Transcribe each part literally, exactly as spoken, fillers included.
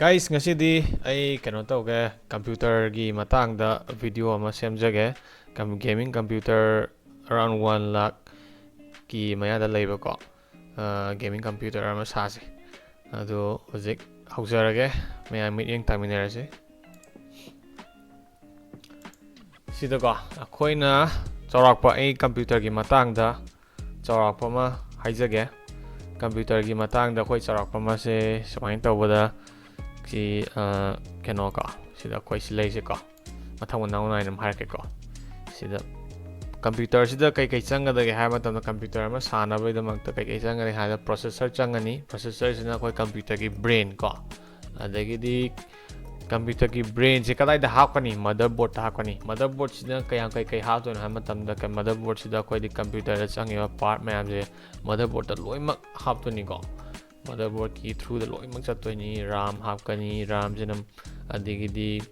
Guys, ꯉꯁꯤꯗꯤ ꯑꯩ ꯀꯩꯅꯣ ꯇꯧꯒꯦ, ꯀꯝꯄ꯭ꯌꯨꯇꯔꯒꯤ ꯃꯇꯥꯡꯗ ꯚꯤꯗꯤꯑꯣ ꯑꯃ ꯁꯦꯝꯖꯒꯦ꯫ ꯀꯝ-, gaming computer around one lakh ꯀꯤ ꯃꯌꯥꯗ ꯂꯩꯕꯀꯣ, ꯑ, gaming computer ꯑꯃ ꯁꯥꯁꯦ꯫ ꯑꯗꯣ ꯍꯧꯖꯤꯛ ꯍꯧꯖꯔꯒꯦ, ꯃꯌꯥꯝ ꯃꯤꯠꯌꯦꯡ ꯇꯥꯃꯤꯟꯅꯔꯁꯤ꯫ ꯁꯤꯗꯀꯣ ꯑꯩꯈꯣꯏꯅ ꯆꯥꯎꯔꯥꯛꯄ, ꯑꯩ ꯀꯝꯄ꯭ꯌꯨꯇꯔꯒꯤ ꯃꯇꯥꯡꯗ ꯆꯥꯎꯔꯥꯛꯄ ꯑꯃ ꯍꯥꯏꯖꯒꯦ꯫ ꯀꯝꯄ꯭ꯌꯨꯇꯔꯒꯤ ꯃꯇꯥꯡꯗ ꯑꯩꯈꯣꯏ ꯆꯥꯎꯔꯥꯛꯄ ꯑꯃꯁꯦ ꯁꯨꯃꯥꯏꯅ ꯇꯧꯕꯗ, ꯁꯤ, ꯑ, ꯀꯩꯅꯣꯀꯣ, ꯁꯤꯗ ꯑꯩꯈꯣꯏ ꯁꯤ ꯂꯩꯁꯦꯀꯣ, ꯃꯊꯪ ꯃꯅꯥꯎ ꯅꯥꯏꯅ ꯑꯃ ꯍꯥꯏꯔꯛꯀꯦꯀꯣ꯫ ꯁꯤꯗ ꯀꯝꯄ꯭ꯌꯨꯇꯔꯁꯤꯗ ꯀꯩ ꯀꯩ ꯆꯪꯒꯗꯒꯦ ꯍꯥꯏꯕ ꯃꯇꯝꯗ, ꯀꯝꯄ꯭ꯌꯨꯇꯔ ꯑꯃ ꯁꯥꯟꯅꯕꯒꯤꯗꯃꯛꯇ ꯀꯩ ꯀꯩ ꯆꯪꯒꯅꯤ ꯍꯥꯏꯕꯗ, ꯄ꯭ꯔꯣꯁꯦꯁꯔ ꯆꯪꯒꯅꯤ꯫ ꯄ꯭ꯔꯣꯁꯦꯁꯔꯁꯤꯅ ꯑꯩꯈꯣꯏ ꯀꯝꯄ꯭ꯌꯨꯇꯔꯒꯤ ꯕ꯭ꯔꯦꯟ ꯀꯣ, ꯑꯗꯒꯤꯗꯤ ꯀꯝꯄ꯭ꯌꯨꯇꯔꯒꯤ ꯕ꯭ꯔꯦꯟꯁꯦ ꯀꯗꯥꯏꯗ ꯍꯥꯞꯀꯅꯤ? ꯃꯗꯔꯕꯣꯔꯗꯇ ꯍꯥꯞꯀꯅꯤ꯫ ꯃꯗꯔꯕꯣꯔꯗꯁꯤꯅ ꯀꯌꯥꯝ ꯀꯩ ꯀꯩ ꯍꯥꯞꯇꯣꯏꯅꯣ ꯍꯥꯏꯕ ꯃꯇꯝꯗ, ꯀ-, ꯃꯗꯔꯕꯣꯔꯗꯁꯤꯗ ꯑꯩꯈꯣꯏꯗꯤ ꯀꯝꯄ꯭ꯌꯨꯇꯔꯗ ꯆꯪꯉꯤꯕ ꯄꯥꯔꯠ ꯃꯌꯥꯝꯁꯦ ꯃꯗꯔꯕꯣꯔꯗꯇ ꯂꯣꯏꯅꯃꯛ ꯍꯥꯞꯇꯣꯏꯅꯤꯀꯣ꯫ ꯃꯗꯔꯕꯣꯔꯗꯀꯤ ꯊ꯭ꯔꯨꯗ ꯂꯣꯏꯅꯃꯛ ꯆꯠꯇꯣꯏꯅꯤ꯫ ꯔꯥꯝ ꯍꯥꯞꯀꯅꯤ, ꯔꯥꯝꯁꯤꯅ, ꯑꯗꯒꯤꯗꯤ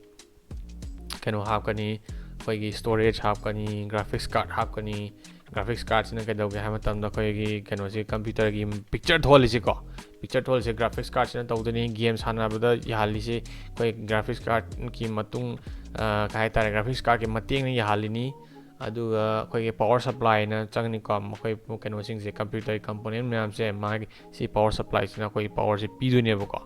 ꯀꯩꯅꯣ ꯍꯥꯞꯀꯅꯤ, ꯑꯩꯈꯣꯏꯒꯤ ꯁ꯭ꯇꯣꯔꯦꯖ ꯍꯥꯞꯀꯅꯤ, ꯒ꯭ꯔꯥꯐꯤꯛꯁ ꯀꯥꯔꯠ ꯍꯥꯞꯀꯅꯤ꯫ ꯒ꯭ꯔꯥꯐꯤꯛꯁ ꯀꯥꯔꯠꯁꯤꯅ ꯀꯩꯗꯧꯒꯦ ꯍꯥꯏꯕ ꯃꯇꯝꯗ, ꯑꯩꯈꯣꯏꯒꯤ ꯀꯩꯅꯣꯁꯦ, ꯀꯝꯄ꯭ꯌꯨꯇꯔꯒꯤ ꯄꯤꯛꯆꯔ ꯊꯣꯛꯍꯜꯂꯤꯁꯦꯀꯣ, ꯄꯤꯛꯆꯔ ꯊꯣꯛꯍꯜꯂꯤꯁꯦ ꯒ꯭ꯔꯥꯐꯤꯛꯁ ꯀꯥꯔꯠꯁꯤꯅ ꯇꯧꯗꯣꯏꯅꯤ꯫ ꯒꯦꯝ ꯁꯥꯟꯅꯕꯗ ꯌꯥꯍꯜꯂꯤꯁꯦ ꯑꯩꯈꯣꯏ ꯒ꯭ꯔꯥꯐꯤꯛꯁ ꯀꯥꯔꯠꯀꯤ ꯃꯇꯨꯡ, ꯑ, ꯀꯩ ꯍꯥꯏꯇꯥꯔꯦ, ꯒ꯭ꯔꯥꯐꯤꯛꯁ ꯀꯥꯔꯠꯀꯤ ꯃꯇꯦꯡꯅ ꯌꯥꯍꯜꯂꯤꯅꯤ꯫ ꯑꯗꯨꯒ ꯑꯩꯈꯣꯏꯒꯤ ꯄꯋꯥꯔ ꯁꯄ꯭ꯂꯥꯏꯅ ꯆꯪꯉꯅꯤꯀꯣ, ꯃꯈꯣꯏ ꯀꯩꯅꯣꯁꯤꯡꯁꯦ, ꯀꯝꯄ꯭ꯌꯨꯇꯔꯒꯤ ꯀꯝꯄꯣꯅꯦꯟ ꯃꯌꯥꯝꯁꯦ, ꯃꯥꯒꯤ ꯁꯤ ꯄꯋꯥꯔ ꯁꯄ꯭ꯂꯥꯏꯁꯤꯅ ꯑꯩꯈꯣꯏꯒꯤ ꯄꯋꯥꯔꯁꯦ ꯄꯤꯗꯣꯏꯅꯦꯕꯀꯣ꯫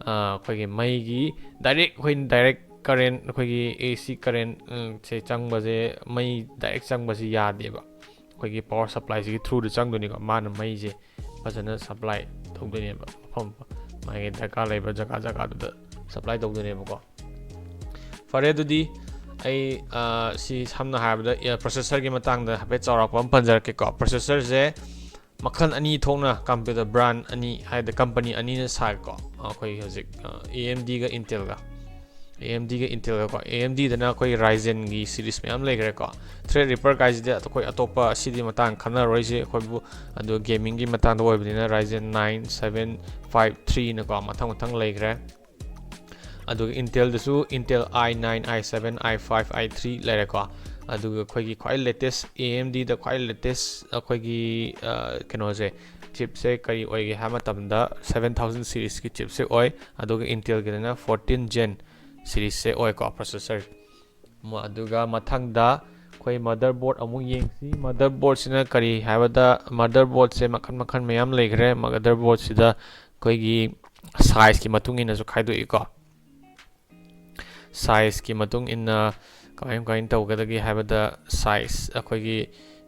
ꯑ, ꯑꯩꯈꯣꯏꯒꯤ ꯃꯩꯒꯤ ꯗꯥꯏꯔꯦꯛ, ꯑꯩꯈꯣꯏꯅ ꯗꯥꯏꯔꯦꯛ ꯀꯔꯦꯟ, ꯑꯩꯈꯣꯏꯒꯤ AC ꯀꯔꯦꯟ, ꯎꯝ, ꯁꯦ ꯆꯪꯕꯁꯦ, ꯃꯩ ꯗꯥꯏꯔꯦꯛ ꯆꯪꯕꯁꯦ ꯌꯥꯗꯦꯕ꯫ ꯑꯩꯈꯣꯏꯒꯤ ꯄꯋꯥꯔ ꯁꯄ꯭ꯂꯥꯏꯁꯤꯒꯤ ꯊ꯭ꯔꯨꯗ ꯆꯪꯗꯣꯏꯅꯤꯀꯣ꯫ ꯃꯥꯅ ꯃꯩꯁꯦ ꯐꯖꯅ ꯁꯄ꯭ꯂꯥꯏ ꯇꯧꯗꯣꯏꯅꯦꯕ, ꯃꯐꯝ ꯃꯥꯒꯤ ꯗꯔꯀꯥꯔ ꯂꯩꯕ ꯖꯒꯥ ꯖꯒꯥꯗꯨꯗ ꯁꯄ꯭ꯂꯥꯏ ꯇꯧꯗꯣꯏꯅꯦꯕꯀꯣ꯫ ꯐꯔꯦ, ꯑꯗꯨꯗꯤ ꯑꯩ, ꯑ, ꯁꯤ ꯁꯝꯅ ꯍꯥꯏꯔꯕꯗ, ꯑ, ꯄ꯭ꯔꯣꯁꯦꯁꯔꯒꯤ ꯃꯇꯥꯡꯗ ꯍꯥꯏꯐꯦꯠ ꯆꯥꯎꯔꯥꯛꯄ ꯑꯃ ꯄꯟꯖꯔꯛꯀꯦꯀꯣ꯫ ꯄ꯭ꯔꯣꯁꯦꯁꯔꯁꯦ ꯃꯈꯜ ꯑꯅꯤ ꯊꯣꯛꯅ, ꯀꯝꯄ꯭ꯌꯨꯇꯔ ꯕ꯭ꯔꯥꯟ ꯑꯅꯤ ꯍꯥꯏꯗꯤ ꯀꯝꯄꯅꯤ ꯑꯅꯤꯅ ꯁꯥꯏꯀꯣ꯫ ꯑꯩꯈꯣꯏ ꯍꯧꯖꯤꯛ, ꯑ, AMDꯒ Intelꯒ꯫ AMDꯒ Intelꯒꯀꯣ꯫ AMDꯗꯅ ꯑꯩꯈꯣꯏ Ryzenꯒꯤ ꯁꯤꯔꯤꯁ ꯃꯌꯥꯝ ꯂꯩꯈ꯭ꯔꯦꯀꯣ꯫ Threadripper ꯀꯥꯏꯁꯤꯗꯤ ꯑꯩꯈꯣꯏ ꯑꯇꯣꯞꯄ, ꯁꯤꯗꯤ ꯃꯇꯥꯡ ꯈꯟꯅꯔꯣꯏꯁꯦ ꯑꯩꯈꯣꯏꯕꯨ꯫ ꯑꯗꯣ gamingꯒꯤ ꯃꯇꯥꯡꯗ ꯑꯣꯏꯕꯅꯤꯅ Ryzen nine seven five threeꯅꯀꯣ, ꯃꯊꯪ ꯃꯊꯪ ꯂꯩꯈ꯭ꯔꯦ꯫ ꯑꯗꯨꯒ Intelꯗꯁꯨ Intel i nine, i seven, i five, i three ꯂꯩꯔꯦꯀꯣ꯫ ꯑꯗꯨꯒ ꯑꯩꯈꯣꯏꯒꯤ ꯈ꯭ꯋꯥꯏ latest, AMDꯗ ꯈ꯭ꯋꯥꯏ latest ꯑꯩꯈꯣꯏꯒꯤ ꯀꯩꯅꯣꯁꯦ, chipꯁꯦ ꯀꯔꯤ ꯑꯣꯏꯒꯦ ꯍꯥꯏꯕ ꯃꯇꯝꯗ seven thousand seriesꯀꯤ chipꯁꯦ ꯑꯣꯏ꯫ ꯑꯗꯨꯒ Intelꯒꯤꯗꯅ fourteen Gen seriesꯁꯦ ꯑꯣꯏꯀꯣ, processor꯫ ꯑꯗꯨꯒ ꯃꯊꯪꯗ ꯑꯩꯈꯣꯏ motherboard ꯑꯃꯨꯛ ꯌꯦꯡꯁꯤ꯫ Motherboardꯁꯤꯅ ꯀꯔꯤ ꯍꯥꯏꯕꯗ, motherboardꯁꯦ ꯃꯈꯜ ꯃꯈꯜ ꯃꯌꯥꯝ ꯂꯩꯈ꯭ꯔꯦ꯫ Motherboardꯁꯤꯗ ꯑꯩꯈꯣꯏꯒꯤ sizeꯀꯤ ꯃꯇꯨꯡ ꯏꯟꯅꯁꯨ ꯈꯥꯏꯗꯣꯛꯏꯀꯣ꯫ Sizeꯀꯤ ꯃꯇꯨꯡ ꯏꯟꯅ ꯀꯃꯥꯏ ꯀꯃꯥꯏꯅ ꯇꯧꯒꯗꯒꯦ ꯍꯥꯏꯕꯗ, size ꯑꯩꯈꯣꯏꯒꯤ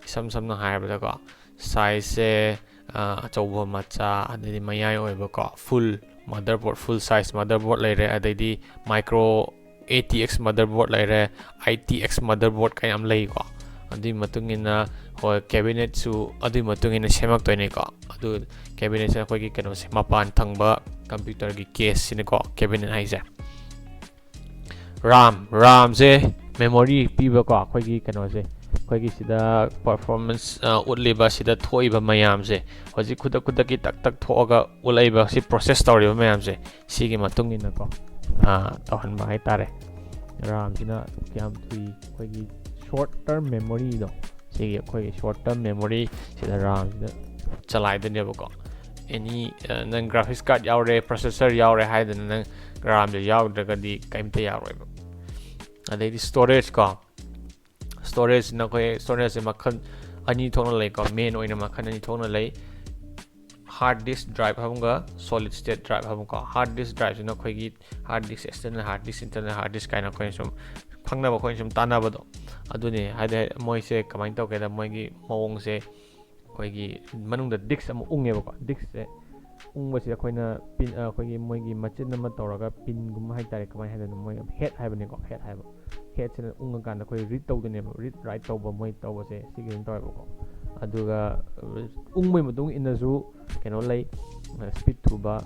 ꯏꯁꯝ ꯁꯝꯅ ꯍꯥꯏꯔꯕꯗꯀꯣ, sizeꯁꯦ ꯑꯆꯧꯕ, ꯃꯆꯥ, ꯑꯗꯩꯗꯤ ꯃꯌꯥꯏ ꯑꯣꯏꯕꯀꯣ, full motherboard, full size motherboard ꯂꯩꯔꯦ, ꯑꯗꯩꯗꯤ micro ATX motherboard ꯂꯩꯔꯦ, ITX motherboard ꯀꯌꯥꯝ ꯂꯩꯀꯣ꯫ ꯑꯗꯨꯒꯤ ꯃꯇꯨꯡ ꯏꯟꯅ, ꯍꯣꯏ, cabinetꯁꯨ ꯑꯗꯨꯒꯤ ꯃꯇꯨꯡ ꯏꯟꯅ ꯁꯦꯝꯃꯛꯇꯣꯏꯅꯤꯀꯣ꯫ ꯑꯗꯨ cabinetꯁꯦ ꯑꯩꯈꯣꯏꯒꯤ ꯀꯩꯅꯣꯁꯦ, ꯃꯄꯥꯟ ꯊꯪꯕ computerꯒꯤ caseꯁꯤꯅꯤꯀꯣ cabinet ꯍꯥꯏꯁꯦ꯫ RAM, RAMꯁꯦ memory ꯄꯤꯕꯀꯣ, ꯑꯩꯈꯣꯏꯒꯤ ꯀꯩꯅꯣꯁꯦ, ꯑꯩꯈꯣꯏꯒꯤ ꯁꯤꯗ performance ꯎꯠꯂꯤꯕ, ꯁꯤꯗ ꯊꯣꯛꯏꯕ ꯃꯌꯥꯝꯁꯦ, ꯍꯧꯖꯤꯛ ꯈꯨꯗꯛ ꯈꯨꯗꯛꯀꯤ ꯇꯛ ꯇꯛ ꯊꯣꯛꯑꯒ ꯎꯠꯂꯛꯏꯕ, ꯁꯤ process ꯇꯧꯔꯤꯕ ꯃꯌꯥꯝꯁꯦ, ꯁꯤꯒꯤ ꯃꯇꯨꯡ ꯏꯟꯅꯀꯣ ꯇꯧꯍꯟꯕ ꯍꯥꯏꯇꯥꯔꯦ꯫ RAMꯁꯤꯅ ꯀꯌꯥꯝ ꯊꯨꯏ, ꯑꯩꯈꯣꯏꯒꯤ short term memoryꯗꯣ, ꯁꯤꯒꯤ ꯑꯩꯈꯣꯏꯒꯤ short term memory ꯁꯤꯗ RAMꯁꯤꯗ ꯆꯂꯥꯏꯗꯣꯏꯅꯦꯕꯀꯣ꯫ Any ꯅꯪ graphics card ꯌꯥꯎꯔꯦ, processor ꯌꯥꯎꯔꯦ ꯍꯥꯏꯗꯅ ꯅꯪ RAMꯁꯦ ꯌꯥꯎꯗ꯭ꯔꯒꯗꯤ ꯀꯩꯝꯇ ꯌꯥꯔꯣꯏꯕ꯫ ꯑꯗꯩꯗꯤ storage ꯀꯣ, storageꯁꯤꯅ ꯑꯩꯈꯣꯏ storageꯁꯦ ꯃꯈꯜ ꯑꯅꯤ ꯊꯣꯛꯅ ꯂꯩꯀꯣ, main ꯑꯣꯏꯅ ꯃꯈꯜ ꯑꯅꯤ ꯊꯣꯛꯅ ꯂꯩ꯫ Hard disk drive ꯍꯥꯏꯕ ꯑꯃꯒ solid state drive ꯍꯥꯏꯕ ꯑꯃꯒ꯫ Hard disk driveꯁꯤꯅ ꯑꯩꯈꯣꯏꯒꯤ hard disk, external hard disk, internal hard disk ꯀꯥꯏꯅ ꯑꯩꯈꯣꯏꯅ ꯁꯨꯝ ꯈꯪꯅꯕ, ꯑꯩꯈꯣꯏꯅ ꯁꯨꯝ ꯇꯥꯟꯅꯕꯗꯣ ꯑꯗꯨꯅꯦ꯫ ꯍꯥꯏꯗꯤ ꯃꯣꯏꯁꯦ ꯀꯃꯥꯏꯅ ꯇꯧꯒꯦꯗ, ꯃꯣꯏꯒꯤ ꯃꯑꯣꯡꯁꯦ ꯑꯩꯈꯣꯏꯒꯤ ꯃꯅꯨꯡꯗ disk ꯑꯃ ꯎꯪꯉꯦꯕꯀꯣ꯫ Diskꯁꯦ ꯎꯪꯕꯁꯤꯗ ꯑꯩꯈꯣꯏꯅ pin, ꯑꯩꯈꯣꯏꯒꯤ ꯃꯣꯏꯒꯤ ꯃꯆꯤꯟ ꯑꯃ ꯇꯧꯔꯒ pinꯒꯨꯝꯕ ꯍꯥꯏꯇꯥꯔꯦ, ꯀꯃꯥꯏꯅ ꯍꯥꯏꯗꯣꯏꯅꯣ, ꯃꯣꯏ head ꯍꯥꯏꯕꯅꯤꯀꯣ, head ꯍꯥꯏꯕ꯫ Headꯁꯤꯅ ꯎꯪꯉꯀꯥꯟꯗ ꯑꯩꯈꯣꯏ read ꯇꯧꯗꯣꯏꯅꯦꯕ, read write ꯇꯧꯕ, ꯃꯣꯏ ꯇꯧꯕꯁꯦ ꯁꯤꯒꯤ ꯑꯗꯨꯝ ꯇꯧꯋꯦꯕꯀꯣ꯫ ꯑꯗꯨꯒ ꯎꯪꯕꯒꯤ ꯃꯇꯨꯡ ꯏꯟꯅꯁꯨ ꯀꯩꯅꯣ ꯂꯩ, speed ꯊꯨꯕ,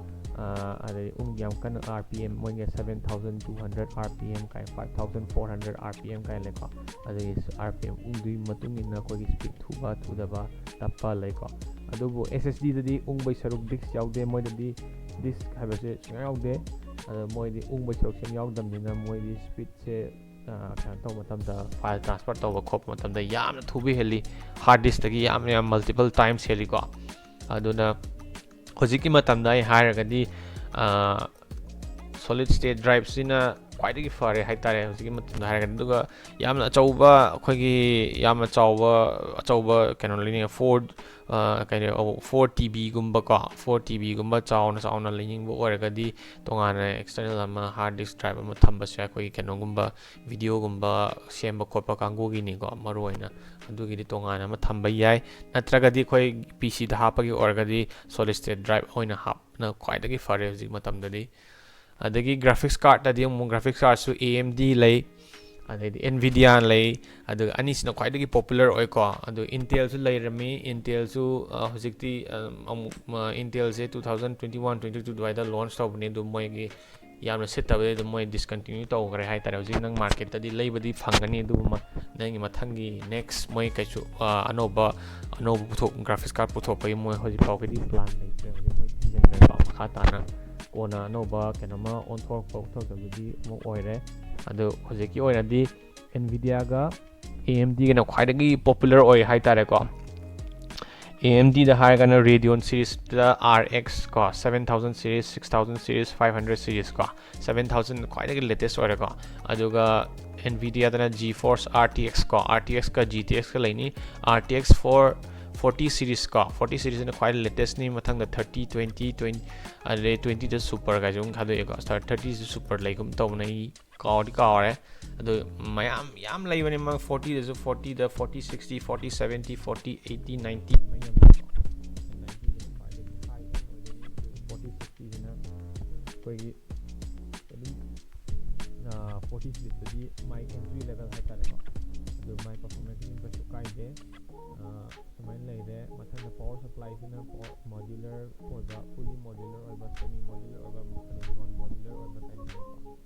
ꯑꯗꯩ ꯎꯪ ꯌꯥꯝ ꯀꯟꯅ RPM, ꯃꯣꯏꯒꯤ seven thousand two hundred RPM ꯀꯥꯏ, five thousand four hundred RPM ꯀꯥꯏ ꯂꯩꯀꯣ꯫ ꯑꯗꯒꯤ RPM ꯎꯪꯗꯨꯒꯤ ꯃꯇꯨꯡ ꯏꯟꯅ ꯑꯩꯈꯣꯏꯒꯤ speed ꯊꯨꯕ ꯊꯨꯗꯕ ꯇꯞꯄ ꯂꯩꯀꯣ꯫ ꯑꯗꯨꯕꯨ SSDꯗꯗꯤ ꯎꯪꯕꯩ ꯁꯔꯨꯛ disk ꯌꯥꯎꯗꯦ, ꯃꯣꯏꯗꯗꯤ disk ꯍꯥꯏꯕꯁꯦ ꯁꯨꯡꯌꯥ ꯌꯥꯎꯗꯦ꯫ ꯑꯗꯣ ꯃꯣꯏꯗꯤ ꯎꯪꯕꯩ ꯁꯔꯨꯛꯁꯦ ꯌꯥꯎꯗꯕꯅꯤꯅ ꯃꯣꯏꯗꯤ speedꯁꯦ ꯀꯩꯅꯣ ꯇꯧꯕ ꯃꯇꯝꯗ, ꯐꯥꯏꯜ ꯇ꯭ꯔꯥꯟꯁꯐꯔ ꯇꯧꯕ ꯈꯣꯠꯄ ꯃꯇꯝꯗ ꯌꯥꯝꯅ ꯊꯨꯕ ꯍꯦꯜꯂꯤ, ꯍꯥꯔꯗ ꯗꯤꯁꯇꯒꯤ ꯌꯥꯝꯅ ꯌꯥꯝ ꯃꯜꯇꯤꯄꯜ ꯇꯥꯏꯝꯁ ꯍꯦꯜꯂꯤꯀꯣ꯫ ꯑꯗꯨꯅ ꯍꯧꯖꯤꯛꯀꯤ ꯃꯇꯝꯗ ꯑꯩ ꯍꯥꯏꯔꯒꯗꯤ solid state driveꯁꯤꯅ ꯈ꯭ꯋꯥꯏꯗꯒꯤ ꯐꯔꯦ ꯍꯥꯏꯇꯥꯔꯦ ꯍꯧꯖꯤꯛꯀꯤ ꯃꯇꯝꯗ ꯍꯥꯏꯔꯒꯗꯤ꯫ ꯑꯗꯨꯒ ꯌꯥꯝꯅ ꯑꯆꯧꯕ, ꯑꯩꯈꯣꯏꯒꯤ ꯌꯥꯝꯅ ꯆꯥꯎꯕ, ꯑꯆꯧꯕ ꯀꯩꯅꯣ ꯂꯩꯅꯤꯡꯉꯦ, ꯐꯣꯔ ꯀꯩꯅꯣ, ꯐꯣꯔ ꯇꯤ ꯕꯤꯒꯨꯝꯕꯀꯣ, ꯐꯣꯔ ꯇꯤ ꯕꯤꯒꯨꯝꯕ ꯆꯥꯎꯅ ꯆꯥꯎꯅ ꯂꯩꯅꯤꯡꯕ ꯑꯣꯏꯔꯒꯗꯤ ꯇꯣꯉꯥꯟꯅ ꯑꯦꯛꯁꯇꯔꯅꯦꯜ ꯑꯃ, ꯍꯥꯔꯗ ꯗꯤꯁꯛ ꯗ꯭ꯔꯥꯏꯚ ꯑꯃ ꯊꯝꯕꯁꯨ ꯌꯥꯏ꯫ ꯑꯩꯈꯣꯏꯒꯤ ꯀꯩꯅꯣꯒꯨꯝꯕ, ꯚꯤꯗꯤꯑꯣꯒꯨꯝꯕ ꯁꯦꯝꯕ ꯈꯣꯠꯄ ꯀꯥꯡꯕꯨꯒꯤꯅꯤꯀꯣ, ꯃꯔꯨꯑꯣꯏꯅ ꯑꯗꯨꯒꯤꯗꯤ ꯇꯣꯉꯥꯟꯅ ꯑꯃ ꯊꯝꯕ ꯌꯥꯏ꯫ ꯅꯠꯇ꯭ꯔꯒꯗꯤ ꯑꯩꯈꯣꯏ ꯄꯤ ꯁꯤꯗ ꯍꯥꯞꯄꯒꯤ ꯑꯣꯏꯔꯒꯗꯤ solid state drive ꯑꯣꯏꯅ ꯍꯥꯞꯄꯅ ꯈ꯭ꯋꯥꯏꯗꯒꯤ ꯐꯔꯦ ꯍꯧꯖꯤꯛ ꯃꯇꯝꯗꯗꯤ꯫ ꯑꯗꯒꯤ ꯒ꯭ꯔꯥꯐꯤꯛꯁ ꯀꯥꯔꯠꯇꯗꯤ ꯑꯃꯨꯛ, ꯒ꯭ꯔꯥꯐꯤꯛꯁ ꯀꯥꯔꯠꯁꯨ ꯑꯦ ꯑꯦꯝ ꯗꯤ ꯂꯩ, ꯑꯗꯩꯗꯤ ꯑꯦꯟꯚꯤꯗꯤꯌꯥ ꯂꯩ, ꯑꯗꯨꯒ ꯑꯅꯤꯁꯤꯅ ꯈ꯭ꯋꯥꯏꯗꯒꯤ ꯄꯣꯄꯨꯂꯔ ꯑꯣꯏꯀꯣ꯫ ꯑꯗꯨ ꯏꯟꯇꯦꯜꯁꯨ ꯂꯩꯔꯝꯃꯤ꯫ ꯏꯟꯇꯦꯜꯁꯨ ꯍꯧꯖꯤꯛꯇꯤ ꯑꯃꯨꯛ, ꯏꯟꯇꯦꯜꯁꯦ two thousand twenty one twenty two ꯑꯗꯨꯋꯥꯏꯗ ꯂꯣꯟꯆ ꯇꯧꯕꯅꯤ꯫ ꯑꯗꯨ ꯃꯣꯏꯒꯤ ꯌꯥꯝꯅ ꯁꯤꯠꯇꯕꯗꯩ ꯑꯗꯨꯝ ꯃꯣꯏ ꯗꯤꯁꯀꯟꯇꯤꯅ꯭ꯌꯨ ꯇꯧꯈ꯭ꯔꯦ ꯍꯥꯏꯇꯥꯔꯦ꯫ ꯍꯧꯖꯤꯛ ꯅꯪ ꯃꯥꯔꯀꯦꯠꯇꯗꯤ ꯂꯩꯕꯗꯤ ꯐꯪꯒꯅꯤ, ꯑꯗꯨꯕꯨ ꯅꯪꯒꯤ ꯃꯊꯪꯒꯤ ꯅꯦꯛꯁ ꯃꯣꯏ ꯀꯩꯁꯨ ꯑꯅꯧꯕ, ꯑꯅꯧꯕ ꯄꯨꯊꯣꯛ, ꯒ꯭ꯔꯥꯐꯤꯛꯁ ꯀꯥꯔꯠ ꯄꯨꯊꯣꯛꯄꯒꯤ ꯃꯣꯏ ꯍꯧꯖꯤꯛ ꯐꯥꯎꯒꯤꯗꯤ ꯄ꯭ꯂꯥꯟ ꯂꯩꯇ꯭ꯔꯦ꯫ ꯍꯧꯖꯤꯛ ꯃꯣꯏ ꯊꯤꯡꯖꯤꯟꯈ꯭ꯔꯦꯀꯣ꯫ ꯃꯈꯥ ꯇꯥꯅ ꯀꯣꯟꯅ ꯑꯅꯧꯕ ꯀꯩꯅꯣꯝꯃ ꯑꯣꯟꯊꯣꯔꯛꯄ ꯈꯣꯠꯇꯣꯔꯛꯄꯗꯨꯗꯤ ꯑꯃꯨꯛ ꯑꯣꯏꯔꯦ꯫ ꯑꯗꯣ ꯍꯧꯖꯤꯛꯀꯤ ꯑꯣꯏꯅꯗꯤ ꯑꯦꯟꯚꯤꯗꯤꯌꯥꯒ ꯑꯦ ꯑꯦꯝ ꯗꯤꯒꯅ ꯈ꯭ꯋꯥꯏꯗꯒꯤ ꯄꯣꯄꯨꯂꯔ ꯑꯣꯏ ꯍꯥꯏꯇꯥꯔꯦꯀꯣ꯫ ꯑꯦ ꯑꯦꯝ ꯗꯤꯗ ꯍꯥꯏꯔꯒꯅ ꯔꯦꯗꯤꯌꯣꯟ ꯁꯤꯔꯤꯁꯇ ꯑꯥꯔ ꯑꯦꯛꯁ ꯀꯣ, seven thousand series, six thousand series, five hundred series ꯀꯣ꯫ Seven thousand ꯈ꯭ꯋꯥꯏꯗꯒꯤ ꯂꯦꯇꯦꯁ ꯑꯣꯏꯔꯦꯀꯣ꯫ ꯑꯗꯨꯒ ꯑꯦꯟꯚꯤꯗꯤꯌꯥꯗꯅ GeForce R T X ꯀꯣ, ꯑꯥꯔ ꯇꯤ ꯑꯦꯛꯁꯀ ꯖꯤ ꯇꯤ ꯑꯦꯛꯁꯀ ꯂꯩꯅꯤ꯫ R T X four forty series ꯀꯣ, ꯐꯣꯔꯇꯤ ꯁꯤꯔꯤꯁꯅ ꯈ꯭ꯋꯥꯏ ꯂꯦꯇꯦꯁꯅꯤ꯫ ꯃꯊꯪꯗ ꯊꯥꯔꯇꯤ, ꯇ꯭ꯋꯦꯟꯇꯤ, ꯇ꯭ꯋꯦꯟꯇꯤ, ꯑꯗꯩ ꯇ꯭ꯋꯦꯟꯇꯤꯗ ꯁꯨꯄꯔ ꯀꯥꯏꯁꯨ ꯑꯗꯨꯝ ꯈꯥꯏꯗꯣꯛꯑꯦꯀꯣ꯫ ꯊꯥꯔꯇꯤꯁꯨ ꯁꯨꯄꯔ ꯂꯩꯒꯨꯝ ꯇꯧꯕꯅꯦ, ꯑꯩ ꯀꯥꯎꯗꯤ ꯀꯥꯎꯔꯦ꯫ ꯑꯗꯣ ꯃꯌꯥꯝ ꯌꯥꯝ ꯂꯩꯕꯅꯤ ꯃꯥ, ꯐꯣꯔꯇꯤꯗꯁꯨ, ꯐꯣꯔꯇꯤꯗ, forty, sixty, forty, seventy, forty, eighty, ninety ꯃꯌꯥꯝ ꯂꯩꯀꯣ꯫ ꯅꯥꯏꯟꯇꯤꯁꯤꯅ ꯈ꯭ꯋꯥꯏꯗꯒꯤ ꯍꯥꯏ ꯑꯣꯏꯗꯣꯏꯅꯤ꯫ ꯐꯣꯔꯇꯤ, ꯁꯤꯛꯁꯇꯤꯁꯤꯅ ꯑꯩꯈꯣꯏꯒꯤ ꯑꯗꯨꯝ ꯐꯣꯔꯇꯤ ꯁꯤꯛꯁꯇꯗꯤ ꯃꯥꯏ ꯑꯦꯟꯇ꯭ꯔꯤ ꯂꯦꯚꯦꯜ ꯍꯥꯏꯇꯥꯔꯦꯀꯣ꯫ ꯑꯗꯨ ꯃꯥꯏ ꯄꯔꯐꯣꯔꯃꯦꯟꯁ ꯀꯩꯁꯨ ꯀꯥꯏꯗꯦ꯫ ꯑ, ꯁꯨꯃꯥꯏꯅ ꯂꯩꯔꯦ꯫ ꯃꯊꯪꯗ ꯄꯋꯥꯔ ꯁꯄ꯭ꯂꯥꯏꯁꯤꯅ ꯃꯣꯗ꯭ꯌꯨꯂꯔ ꯑꯣꯏꯕ, ꯐꯨꯜꯂꯤ ꯃꯣꯗ꯭ꯌꯨꯂꯔ ꯑꯣꯏꯕ, ꯁꯦꯃꯤ ꯃꯣꯗ꯭ꯌꯨꯂꯔ ꯑꯣꯏꯕ, ꯑꯗꯨꯒ ꯅꯣꯟ ꯃꯣꯗ꯭ꯌꯨꯂꯔ ꯑꯣꯏꯕ ꯀꯥꯏꯅ ꯂꯩꯀꯣ꯫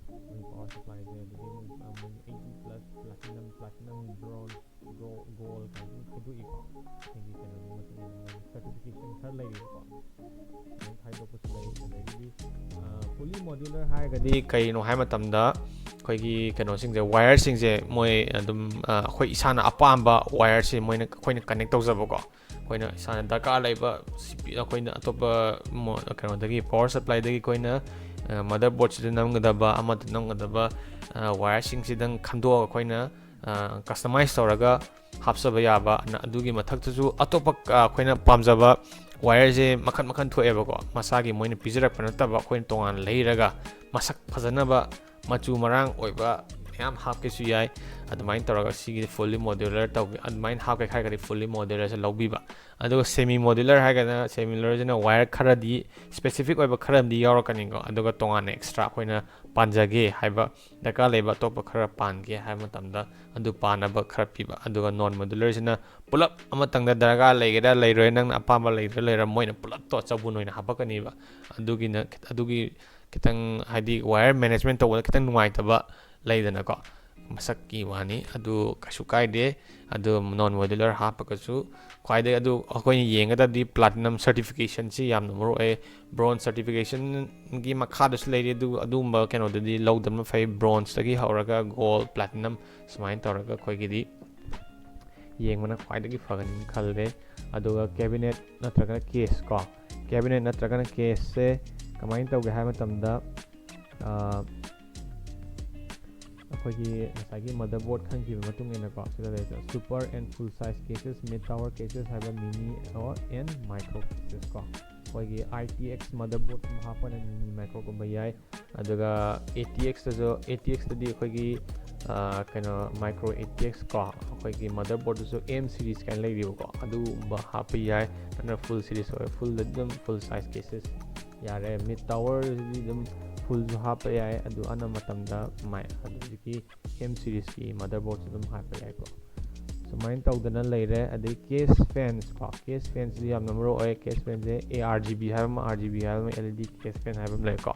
ꯃꯣꯏ ꯄꯋꯥꯔ ꯁꯄ꯭ꯂꯥꯏꯁꯦ ꯑꯗꯨꯗꯤ ꯑꯃꯨꯛ, ꯑ, ꯃꯣꯏ eighty plus, platinum, platinum, bronze, gold ꯀꯥꯏꯅ ꯑꯗꯨꯝ ꯈꯥꯏꯗꯣꯛꯏꯀꯣ꯫ ꯑꯩꯒꯤ ꯀꯩꯅꯣꯒꯤ ꯃꯇꯨꯡ ꯏꯟꯅ ꯃꯣꯏ ꯁꯔꯇꯤꯐꯤꯀꯦꯁꯟ ꯈꯔ ꯂꯩꯔꯤꯕꯀꯣ꯫ ꯑꯗꯨꯃꯥꯏꯅ ꯈꯥꯏꯗꯣꯛꯄꯁꯨ ꯂꯩ꯫ ꯑꯗꯒꯤꯗꯤ, ꯑ, ꯐꯨꯜꯂꯤ ꯃꯣꯗ꯭ꯌꯨꯂꯔ ꯍꯥꯏꯔꯒꯗꯤ ꯀꯩꯅꯣ ꯍꯥꯏ ꯃꯇꯝꯗ, ꯑꯩꯈꯣꯏꯒꯤ ꯀꯩꯅꯣꯁꯤꯡꯁꯦ, ꯋꯥꯌꯔꯁꯤꯡꯁꯦ ꯃꯣꯏ ꯑꯗꯨꯝ, ꯑ, ꯑꯩꯈꯣꯏ ꯏꯁꯥꯅ ꯑꯄꯥꯝꯕ ꯋꯥꯌꯔꯁꯦ ꯃꯣꯏꯅ, ꯑꯩꯈꯣꯏꯅ ꯀꯅꯦꯛ ꯇꯧꯖꯕꯀꯣ꯫ ꯑꯩꯈꯣꯏꯅ ꯏꯁꯥꯅ ꯗꯔꯀꯥꯔ ꯂꯩꯕ ꯁꯤ ꯄꯤ-, ꯑꯩꯈꯣꯏꯅ ꯑꯇꯣꯞꯄ ꯃꯣ-, ꯀꯩꯅꯣꯗꯒꯤ, ꯄꯥꯋꯔ ꯁꯄ꯭ꯂꯥꯏꯗꯒꯤ ꯑꯩꯈꯣꯏꯅ, ꯑ, ꯃꯗꯔꯕꯣꯔꯗꯁꯤꯗ ꯅꯝꯒꯗꯕ, ꯑꯃꯗ ꯅꯝꯒꯗꯕ, ꯑ, ꯋꯥꯌꯔꯁꯤꯡꯁꯤꯗꯪ ꯈꯟꯗꯣꯛꯑꯒ ꯑꯩꯈꯣꯏꯅ, ꯑ, ꯀꯁꯇꯃꯥꯏꯁ ꯇꯧꯔꯒ ꯍꯥꯞꯆꯕ ꯌꯥꯕ꯫ ꯅ-, ꯑꯗꯨꯒꯤ ꯃꯊꯛꯇꯁꯨ ꯑꯇꯣꯞꯄ, ꯑ, ꯑꯩꯈꯣꯏꯅ ꯄꯥꯝꯖꯕ ꯋꯥꯌꯔꯁꯦ ꯃꯈꯟ ꯃꯈꯟ ꯊꯣꯛꯑꯦꯕꯀꯣ꯫ ꯃꯁꯥꯒꯤ ꯃꯣꯏꯅ ꯄꯤꯖꯔꯛꯄ ꯅꯠꯇꯕ, ꯑꯩꯈꯣꯏꯅ ꯇꯣꯉꯥꯟꯅ ꯂꯩꯔꯒ ꯃꯁꯛ ꯐꯖꯅꯕ, ꯃꯆꯨ ꯃꯔꯥꯡ ꯑꯣꯏꯕ ꯃꯌꯥꯝ ꯍꯥꯞꯀꯦꯁꯨ ꯌꯥꯏ꯫ ꯑꯗꯨꯃꯥꯏꯅ ꯇꯧꯔꯒ ꯁꯤꯒꯤꯗꯤ ꯐꯨꯜꯂꯤ ꯃꯣꯗ꯭ꯌꯨꯂꯔ ꯇꯧꯕꯤ-, ꯑꯗꯨꯃꯥꯏꯅ ꯍꯥꯞꯀꯦ ꯍꯥꯏꯔꯒꯗꯤ ꯐꯨꯜꯂꯤ ꯃꯣꯗ꯭ꯌꯨꯂꯔꯁꯦ ꯂꯧꯕꯤꯕ꯫ ꯑꯗꯨꯒ ꯁꯦꯃꯤ ꯃꯣꯗ꯭ꯌꯨꯂꯔ ꯍꯥꯏꯔꯒꯅ, ꯁꯦꯃꯤ ꯃꯣꯗ꯭ꯌꯨꯂꯔꯁꯤꯅ ꯋꯥꯌꯔ ꯈꯔꯗꯤ, ꯁ꯭ꯄꯦꯁꯤꯐꯤꯛ ꯑꯣꯏꯕ ꯈꯔ ꯑꯃꯗꯤ ꯌꯥꯎꯔꯛꯀꯅꯤꯀꯣ꯫ ꯑꯗꯨꯒ ꯇꯣꯉꯥꯟꯅ ꯑꯦꯛꯁꯇ꯭ꯔꯥ ꯑꯩꯈꯣꯏꯅ ꯄꯥꯟꯖꯒꯦ ꯍꯥꯏꯕ, ꯗꯔꯀꯥꯔ ꯂꯩꯕ ꯑꯇꯣꯞꯄ ꯈꯔ ꯄꯥꯟꯒꯦ ꯍꯥꯏꯕ ꯃꯇꯝꯗ ꯑꯗꯨ ꯄꯥꯟꯅꯕ ꯈꯔ ꯄꯤꯕ꯫ ꯑꯗꯨꯒ ꯅꯣꯟ ꯃꯣꯗ꯭ꯌꯨꯂꯔꯁꯤꯅ ꯄꯨꯂꯞ ꯑꯃꯇꯪꯗ ꯗꯔꯀꯥꯔ ꯂꯩꯒꯦꯔꯥ ꯂꯩꯔꯣꯏ, ꯅꯪꯅ ꯑꯄꯥꯝꯕ ꯂꯩꯒꯦꯔꯥ ꯂꯩꯔꯣꯏ, ꯃꯣꯏꯅ ꯄꯨꯂꯞꯇꯣ ꯆꯕꯨꯟ ꯑꯣꯏꯅ ꯍꯥꯞꯄꯛꯀꯅꯤꯕ꯫ ꯑꯗꯨꯒꯤꯅ, ꯑꯗꯨꯒꯤ ꯈꯤꯇꯪ, ꯍꯥꯏꯗꯤ, ꯋꯥꯌꯔ ꯃꯦꯅꯦꯖꯃꯦꯟ ꯇꯧꯕꯗ ꯈꯤꯇꯪ ꯅꯨꯡꯉꯥꯏꯇꯕ ꯂꯩꯗꯅꯀꯣ, ꯃꯁꯛꯀꯤ ꯋꯥꯅꯤ꯫ ꯑꯗꯨ ꯀꯩꯁꯨ ꯀꯥꯏꯗꯦ꯫ ꯑꯗꯨ ꯅꯣꯟ ꯃꯣꯗ꯭ꯌꯨꯂꯔ ꯍꯥꯞꯄꯒꯁꯨ ꯈ꯭ꯋꯥꯏꯗꯒꯤ, ꯑꯗꯨ ꯑꯩꯈꯣꯏꯅ ꯌꯦꯡꯒꯗꯕꯗꯤ ꯄ꯭ꯂꯥꯇꯤꯅꯝ ꯁꯔꯇꯤꯐꯤꯀꯦꯁꯟꯁꯤ ꯌꯥꯝꯅ ꯃꯔꯨ ꯑꯣꯏ꯫ ꯕ꯭ꯔꯣꯟꯖ ꯁꯔꯇꯤꯐꯤꯀꯦꯁꯟꯒꯤ ꯃꯈꯥꯗꯁꯨ ꯂꯩꯔꯤ, ꯑꯗꯨ, ꯑꯗꯨꯒꯨꯝꯕ ꯀꯩꯅꯣꯗꯨꯗꯤ ꯂꯧꯗꯕꯅ ꯐꯩ꯫ ꯕ꯭ꯔꯣꯟꯖꯇꯒꯤ ꯍꯧꯔꯒ ꯒꯣꯜ, ꯄ꯭ꯂꯥꯇꯤꯅꯝ ꯁꯨꯃꯥꯏꯅ ꯇꯧꯔꯒ ꯑꯩꯈꯣꯏꯒꯤꯗꯤ ꯌꯦꯡꯕꯅ ꯈ꯭ꯋꯥꯏꯗꯒꯤ ꯐꯒꯅꯤ ꯈꯜꯂꯦ꯫ ꯑꯗꯨꯒ ꯀꯦꯕꯤꯅꯦꯠ ꯅꯠꯇ꯭ꯔꯒꯅ ꯀꯦꯁ ꯀꯣ, ꯀꯦꯕꯤꯅꯦꯠ ꯅꯠꯇ꯭ꯔꯒꯅ ꯀꯦꯁꯁꯦ ꯀꯃꯥꯏꯅ ꯇꯧꯒꯦ ꯍꯥꯏꯕ ꯃꯇꯝꯗ, ꯑ, ꯑꯩꯈꯣꯏꯒꯤ ꯉꯁꯥꯏꯒꯤ ꯃꯗꯔꯕꯣꯔꯗ ꯈꯟꯈꯤꯕ ꯃꯇꯨꯡ ꯏꯟꯅꯀꯣ, ꯁꯤꯗ ꯂꯩꯔꯤꯁꯦ super and full size cases, mid tower cases ꯍꯥꯏꯕ, mini or and micro cases ꯀꯣ꯫ ꯑꯩꯈꯣꯏꯒꯤ ꯑꯥꯏ ꯇꯤ ꯑꯦꯛꯁ ꯃꯗꯔꯕꯣꯔꯗꯀꯨꯝꯕ ꯍꯥꯞꯄꯅ ꯃꯤꯅꯤ ꯃꯥꯏꯀ꯭ꯔꯣꯒꯨꯝꯕ ꯌꯥꯏ꯫ ꯑꯗꯨꯒ ꯑꯦ ꯇꯤ ꯑꯦꯛꯁꯇꯁꯨ, ꯑꯦ ꯇꯤ ꯑꯦꯛꯁꯇꯗꯤ ꯑꯩꯈꯣꯏꯒꯤ, ꯑ, ꯀꯩꯅꯣ, ꯃꯥꯏꯀ꯭ꯔꯣ ꯑꯦ ꯇꯤ ꯑꯦꯛꯁ ꯀꯣ, ꯑꯩꯈꯣꯏꯒꯤ ꯃꯗꯔꯕꯣꯔꯗꯇꯁꯨ ꯑꯦꯝ ꯁꯤꯔꯤꯁ ꯀꯥꯏꯅ ꯂꯩꯔꯤꯕꯀꯣ, ꯑꯗꯨꯒꯨꯝꯕ ꯍꯥꯞꯄ ꯌꯥꯏ꯫ ꯅꯠꯇ꯭ꯔꯒ ꯐꯨꯜ ꯁꯤꯔꯤꯁ ꯑꯣꯏꯔꯦ, ꯐꯨꯜꯗꯗꯤ ꯑꯗꯨꯝ ꯐꯨꯜ ꯁꯥꯏꯖ ꯀꯦꯁꯦꯁ ꯌꯥꯔꯦ꯫ ꯃꯤꯗ ꯇꯥꯋꯔꯁꯤꯗꯤ ꯑꯗꯨꯝ ꯐꯨꯜꯁꯨ ꯍꯥꯞꯄ ꯌꯥꯏ, ꯑꯗꯨ ꯑꯅꯝꯕ ꯃꯇꯝꯗ ꯃꯥꯏ-, ꯑꯗꯨ ꯍꯧꯖꯤꯛꯀꯤ ꯑꯦꯝ ꯁꯤꯔꯤꯁꯀꯤ ꯃꯗꯔꯕꯣꯔꯗꯁꯨ ꯑꯗꯨꯝ ꯍꯥꯞꯄ ꯌꯥꯏꯀꯣ꯫ ꯁꯨꯃꯥꯏꯅ ꯇꯧꯗꯅ ꯂꯩꯔꯦ꯫ ꯑꯗꯩ ꯀꯦꯁ ꯐꯦꯟꯁ ꯀꯣ, ꯀꯦꯁ ꯐꯦꯟꯁꯤꯗꯤ ꯌꯥꯝꯅ ꯃꯔꯨ ꯑꯣꯏ꯫ ꯀꯦꯁ ꯐꯦꯟꯁꯦ ꯑꯦ ꯑꯥꯔ ꯖꯤ ꯕꯤ ꯍꯥꯏꯕ ꯑꯃ, ꯑꯥꯔ ꯖꯤ ꯕꯤ ꯍꯥꯏꯕ ꯑꯃ, L E D case fan ꯍꯥꯏꯕ ꯑꯃ ꯂꯩꯀꯣ꯫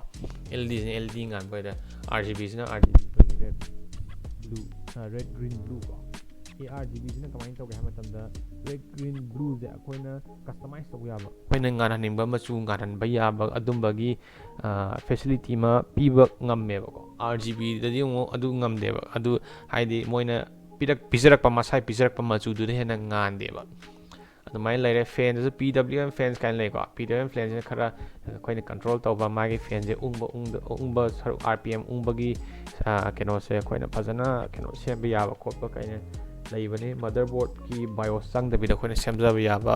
ꯑꯦꯜ ꯏ ꯗꯤꯁꯤꯅ ꯑꯦꯜ ꯏ ꯗꯤ ꯉꯥꯟꯕ ꯑꯣꯏꯔꯦ, ꯑꯥꯔ ꯖꯤ ꯕꯤꯁꯤꯅ ꯑꯥꯔ ꯖꯤ ꯕꯤ, ꯑꯩꯈꯣꯏꯒꯤ red blue, red green blue ꯀꯣ꯫ ꯑꯦ ꯑꯥꯔ ꯖꯤ ꯕꯤꯁꯤꯅ ꯀꯃꯥꯏꯅ ꯇꯧꯒꯦ ꯍꯥꯏꯕ ꯃꯇꯝꯗ, ꯔꯦꯗ, ꯒ꯭ꯔꯤꯟ, ꯕ꯭ꯂꯨꯁꯦ ꯑꯩꯈꯣꯏꯅ ꯀꯁꯇꯃꯥꯏꯁ ꯇꯧꯕ ꯌꯥꯕ, ꯑꯩꯈꯣꯏꯅ ꯉꯥꯟꯍꯟꯅꯤꯡꯕ ꯃꯆꯨ ꯉꯥꯟꯍꯟꯕ ꯌꯥꯕ ꯑꯗꯨꯝꯕꯒꯤ ꯐꯦꯁꯤꯂꯤꯇꯤ ꯑꯃ ꯄꯤꯕ ꯉꯝꯃꯦꯕꯀꯣ꯫ ꯑꯥꯔ ꯖꯤ ꯕꯤꯗꯗꯤ ꯑꯃꯨꯛ ꯑꯗꯨ ꯉꯝꯗꯦꯕ꯫ ꯑꯗꯨ ꯍꯥꯏꯗꯤ ꯃꯣꯏꯅ ꯄꯤꯔꯛ ꯄꯤꯖꯔꯛꯄ ꯃꯁꯥꯏ ꯄꯤꯖꯔꯛꯄ ꯃꯆꯨꯗꯨꯗ ꯍꯦꯟꯅ ꯉꯥꯟꯗꯦꯕ꯫ ꯑꯗꯨꯃꯥꯏꯅ ꯂꯩꯔꯦ꯫ ꯐꯦꯟꯗꯁꯨ ꯄꯤ ꯗꯕ꯭ꯂꯤꯎ ꯑꯦꯝ ꯐꯦꯟꯁ ꯀꯥꯏꯅ ꯂꯩꯀꯣ꯫ ꯄꯤ ꯗꯕ꯭ꯂꯤꯎ ꯑꯦꯝ ꯐꯦꯟꯁꯤꯅ ꯈꯔ ꯑꯩꯈꯣꯏꯅ ꯀꯟꯇ꯭ꯔꯣꯜ ꯇꯧꯕ, ꯃꯥꯒꯤ ꯐꯦꯟꯁꯦ ꯎꯪꯕ ꯎꯪꯗ ꯎꯪꯕ ꯁꯔꯨꯛ, ꯑꯥꯔ ꯄꯤ ꯑꯦꯝ ꯎꯪꯕꯒꯤ ꯀꯩꯅꯣꯁꯦ ꯑꯩꯈꯣꯏꯅ ꯐꯖꯅ ꯀꯩꯅꯣ ꯁꯦꯝꯕ ꯌꯥꯕ ꯈꯣꯠꯄ ꯀꯩꯅ ꯂꯩꯕꯅꯤ꯫ ꯃꯗꯔꯕꯣꯔꯗꯀꯤ ꯕꯥꯏꯑꯣꯁ ꯆꯪꯗꯕꯤꯗ ꯑꯩꯈꯣꯏꯅ ꯁꯦꯝꯖꯕ ꯌꯥꯕ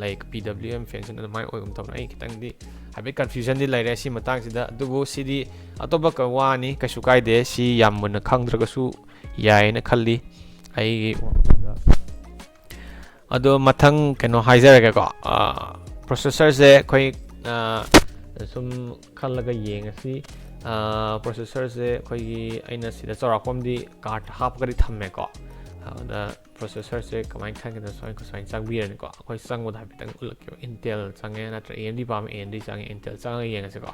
ꯂꯩ꯫ ꯄꯤ ꯗꯕ꯭ꯂꯤꯎ ꯑꯦꯝ ꯐꯦꯟꯁꯤꯅ ꯑꯗꯨꯃꯥꯏꯅ ꯑꯣꯏꯒꯨꯝ ꯇꯧꯕꯅꯤ꯫ ꯑꯩ ꯈꯤꯇꯪꯗꯤ ꯍꯥꯏꯐꯦꯠ ꯀꯟꯐ꯭ꯌꯨꯖꯟꯗꯤ ꯂꯩꯔꯦ ꯁꯤ ꯃꯇꯥꯡꯁꯤꯗ, ꯑꯗꯨꯕꯨ ꯁꯤꯗꯤ ꯑꯇꯣꯞꯄ ꯋꯥꯅꯤ, ꯀꯩꯁꯨ ꯀꯥꯏꯗꯦ꯫ ꯁꯤ ꯌꯥꯝ ꯃꯨꯟꯅ ꯈꯪꯗ꯭ꯔꯒꯁꯨ ꯌꯥꯏꯌꯦꯅ ꯈꯜꯂꯤ ꯑꯩꯒꯤ ꯋꯥꯈꯜꯗ꯫ ꯑꯗꯣ ꯃꯊꯪ ꯀꯩꯅꯣ ꯍꯥꯏꯖꯔꯒꯦꯀꯣ, ꯄ꯭ꯔꯣꯁꯦꯁꯔꯁꯦ ꯑꯩꯈꯣꯏ ꯁꯨꯝ ꯈꯜꯂꯒ ꯌꯦꯡꯉꯁꯤ꯫ ꯄ꯭ꯔꯣꯁꯦꯁꯔꯁꯦ ꯑꯩꯈꯣꯏꯒꯤ, ꯑꯩꯅ ꯁꯤꯗ ꯆꯥꯎꯔꯥꯛꯄ ꯑꯃꯗꯤ ꯀꯥꯔꯠ ꯍꯥꯞꯄꯒꯗꯤ ꯊꯝꯃꯦꯀꯣ꯫ ꯑꯗꯨꯗ ꯄ꯭ꯔꯣꯁꯦꯁꯔꯁꯦ ꯀꯃꯥꯏꯅ ꯈꯟꯒꯗꯅ ꯁꯨꯃꯥꯏꯅ ꯁꯨꯃꯥꯏꯅ ꯆꯪꯕꯤꯔꯅꯤꯀꯣ꯫ ꯑꯩꯈꯣꯏ ꯆꯪꯕꯗ ꯍꯥꯏꯐꯦꯠꯇꯪ ꯎꯠꯂꯛꯀꯦꯕ꯫ ꯏꯟꯇꯦꯜ ꯆꯪꯉꯦ ꯅꯠꯇ꯭ꯔ ꯑꯦ ꯑꯦꯝ ꯗꯤ ꯄꯥꯝꯃꯦ, ꯑꯦ ꯑꯦꯝ ꯗꯤ ꯆꯪꯉꯦ, ꯏꯟꯇꯦꯜ ꯆꯪꯉꯒ ꯌꯦꯡꯉꯁꯤꯀꯣ꯫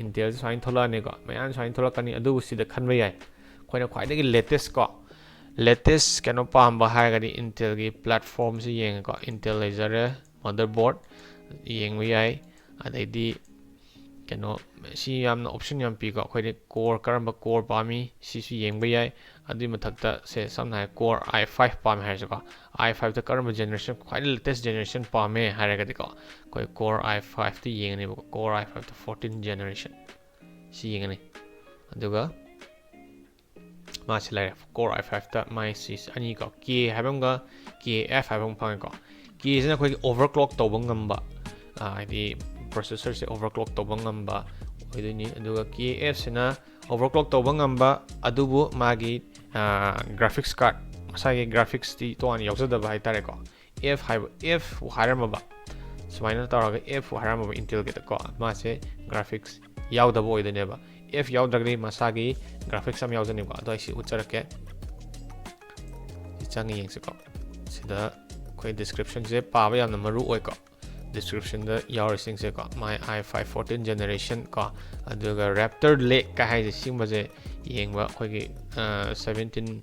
ꯏꯟꯇꯦꯜꯁꯦ ꯁꯨꯃꯥꯏꯅ ꯊꯣꯛꯂꯛꯑꯅꯤꯀꯣ, ꯃꯌꯥꯝ ꯁꯨꯃꯥꯏꯅ ꯊꯣꯛꯂꯛꯀꯅꯤ꯫ ꯑꯗꯨꯕꯨ ꯁꯤꯗ ꯈꯟꯕ ꯌꯥꯏ ꯑꯩꯈꯣꯏꯅ ꯈ꯭ꯋꯥꯏꯗꯒꯤ ꯂꯦꯇꯦꯁꯀꯣ, ꯂꯦꯇꯦꯁ ꯀꯩꯅꯣ ꯄꯥꯝꯕ ꯍꯥꯏꯔꯒꯗꯤ ꯏꯟꯇꯦꯜꯒꯤ ꯄ꯭ꯂꯦꯠꯐꯣꯝꯁꯤ ꯌꯦꯡꯉꯦꯀꯣ꯫ ꯏꯟꯇꯦꯜ ꯂꯩꯖꯔꯦ, ꯃꯗꯔꯕꯣꯔꯗ ꯌꯦꯡꯕ ꯌꯥꯏ, ꯑꯗꯩꯗꯤ ꯀꯩꯅꯣ, ꯁꯤ ꯌꯥꯝꯅ ꯑꯣꯞꯁꯟ ꯌꯥꯝ ꯄꯤꯀꯣ꯫ ꯑꯩꯈꯣꯏꯗꯤ ꯀꯣꯔ, ꯀꯔꯝꯕ ꯀꯣꯔ ꯄꯥꯝꯃꯤ ꯁꯤꯁꯨ ꯌꯦꯡꯕ ꯌꯥꯏ꯫ ꯑꯗꯨꯒꯤ ꯃꯊꯛꯇ ꯁꯦ ꯁꯝꯅ ꯍꯥꯏꯔ ꯀꯣꯔ ꯑꯥꯏ ꯐꯥꯏꯚ ꯄꯥꯝꯃꯦ ꯍꯥꯏꯔꯁꯤꯀꯣ꯫ ꯑꯥꯏ ꯐꯥꯏꯚꯇ ꯀꯔꯝꯕ ꯖꯦꯅꯦꯔꯦꯁꯟ, ꯈ꯭ꯋꯥꯏꯗꯒꯤ ꯂꯦꯇꯦꯁ ꯖꯦꯅꯦꯔꯦꯁꯟ ꯄꯥꯝꯃꯦ ꯍꯥꯏꯔꯒꯗꯤꯀꯣ, ꯑꯩꯈꯣꯏ ꯀꯣꯔ ꯑꯥꯏ ꯐꯥꯏꯚꯇ ꯌꯦꯡꯉꯅꯦꯕꯀꯣ꯫ ꯀꯣꯔ ꯑꯥꯏ ꯐꯥꯏꯚꯇ ꯐꯣꯔꯇꯤꯟ ꯖꯦꯅꯦꯔꯦꯁꯟ ꯁꯤ ꯌꯦꯡꯉꯅꯤ꯫ ꯑꯗꯨꯒ ꯃꯥꯁꯤ ꯂꯩꯔꯦ, ꯀꯣꯔ ꯑꯥꯏ ꯐꯥꯏꯚꯇ ꯃꯥꯏ ꯁꯤ ꯑꯅꯤꯀꯣ, ꯀꯦ ꯍꯥꯏꯕ ꯑꯃꯒ ꯀꯦ ꯑꯦꯐ ꯍꯥꯏꯕ ꯑꯃ ꯐꯪꯉꯦꯀꯣ꯫ ꯀꯦꯁꯤꯅ ꯑꯩꯈꯣꯏꯒꯤ ꯑꯣꯚꯔꯀ꯭ꯂꯣꯛ ꯇꯧꯕ ꯉꯝꯕ, ꯑ, ꯍꯥꯏꯗꯤ ꯄ꯭ꯔꯣꯁꯦꯁꯔꯁꯦ ꯑꯣꯚꯔꯀ꯭ꯂꯣꯛ ꯇꯧꯕ ꯉꯝꯕ ꯑꯣꯏꯗꯣꯏꯅꯤ꯫ ꯑꯗꯨꯒ ꯀꯦ ꯑꯦꯐꯁꯤꯅ ꯑꯣꯚꯔꯀ꯭ꯂꯣꯛ ꯇꯧꯕ ꯉꯝꯕ, ꯑꯗꯨꯕꯨ ꯃꯥꯒꯤ ꯒ꯭ꯔꯥꯐꯤꯛꯁ ꯀꯥꯔꯠ, ꯃꯁꯥꯒꯤ ꯒ꯭ꯔꯥꯐꯤꯛꯁꯇꯤ ꯇꯣꯉꯥꯟꯅ ꯌꯥꯎꯖꯗꯕ ꯍꯥꯏꯇꯥꯔꯦꯀꯣ꯫ ꯑꯦꯐ ꯍꯥꯏꯕ, ꯑꯦꯐ ꯍꯥꯏꯔꯝꯃꯕ, ꯁꯨꯃꯥꯏꯅ ꯇꯧꯔꯒ ꯑꯦꯐ ꯍꯥꯏꯔꯝꯃꯕ ꯏꯟꯇꯦꯜꯒꯤꯗꯀꯣ, ꯃꯥꯁꯦ ꯒ꯭ꯔꯥꯐꯤꯛꯁ ꯌꯥꯎꯗꯕ ꯑꯣꯏꯗꯣꯏꯅꯦꯕ꯫ ꯑꯦꯐ ꯌꯥꯎꯗ꯭ꯔꯒꯗꯤ ꯃꯁꯥꯒꯤ ꯒ꯭ꯔꯥꯐꯤꯛꯁ ꯑꯃ ꯌꯥꯎꯖꯅꯤꯀꯣ꯫ ꯑꯗꯣ ꯑꯩ ꯁꯤ ꯎꯠꯆꯔꯛꯀꯦ꯫ ꯁꯤ ꯆꯪꯉ ꯌꯦꯡꯁꯤꯀꯣ꯫ ꯁꯤꯗ ꯑꯩꯈꯣꯏ ꯗꯤꯁꯀ꯭ꯔꯤꯞꯁꯟꯁꯦ ꯄꯥꯕ ꯌꯥꯝꯅ ꯃꯔꯨ ꯑꯣꯏꯀꯣ꯫ ꯗꯤꯁꯀ꯭ꯔꯤꯞꯁꯟꯗ ꯌꯥꯎꯔꯤꯁꯤꯡꯁꯦꯀꯣ, ꯃꯥꯏ ꯑꯥꯏ ꯐꯥꯏꯚ ꯐꯣꯔꯇꯤꯟ ꯖꯦꯅꯦꯔꯦꯁꯟ ꯀꯣ, ꯑꯗꯨꯒ ꯔꯦꯞꯇꯔ ꯂꯦꯛꯀ ꯍꯥꯏꯁꯦ, ꯁꯤꯒꯨꯝꯕꯁꯦ ꯌꯦꯡꯕ ꯑꯩꯈꯣꯏꯒꯤ, ꯑ, ꯁꯚꯦꯟꯇꯤꯟ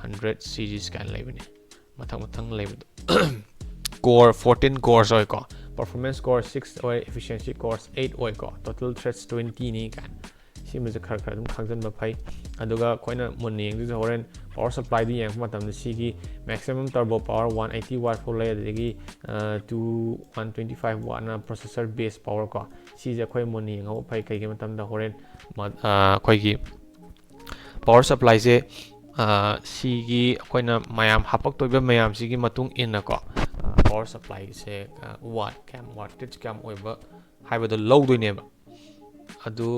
hundred series ꯀꯥꯏꯅ ꯂꯩꯕꯅꯦ, ꯃꯊꯪ ꯃꯊꯪ ꯂꯩꯕꯗꯣ꯫ Core fourteen cores ꯑꯣꯏꯀꯣ, performance core six ꯑꯣꯏ, efficiency cores eight ꯑꯣꯏꯀꯣ, total threads twenty ꯅꯤ ꯀꯥꯏꯅ꯫ ꯁꯤꯃꯁꯨ ꯈꯔ ꯈꯔ ꯑꯗꯨꯝ ꯈꯪꯖꯤꯟꯕ ꯐꯩ꯫ ꯑꯗꯨꯒ ꯑꯩꯈꯣꯏꯅ ꯃꯨꯟꯅ ꯌꯦꯡꯗꯣꯏꯁꯦ ꯍꯣꯔꯦꯟ power supplyꯗꯨ ꯌꯦꯡꯉꯛꯄ ꯃꯇꯝꯗ ꯁꯤꯒꯤ maximum turbo power one eighty watt ꯐꯥꯎ ꯂꯩ, ꯑꯗꯨꯗꯒꯤ two one twenty five wattꯅ processor base power ꯀꯣ꯫ ꯁꯤꯁꯦ ꯑꯩꯈꯣꯏ ꯃꯨꯟꯅ ꯌꯦꯡꯍꯧꯕ ꯐꯩ꯫ ꯀꯩꯒꯤꯅꯣ ꯃꯇꯝꯗ ꯍꯣꯔꯦꯟ ꯑꯩꯈꯣꯏꯒꯤ power supplyꯁꯦ ꯁꯤꯒꯤ ꯑꯩꯈꯣꯏꯅ ꯃꯌꯥꯝ ꯍꯥꯄꯛꯇꯣꯏꯕ ꯃꯌꯥꯝꯁꯤꯒꯤ ꯃꯇꯨꯡ ꯏꯟꯅꯀꯣ, power supplyꯁꯦ watt ꯀꯌꯥꯝ, wattage ꯀꯌꯥꯝ ꯑꯣꯏꯕ ꯍꯥꯏꯕꯗꯣ ꯂꯧꯗꯣꯏꯅꯦꯕ꯫ ꯑꯗꯨ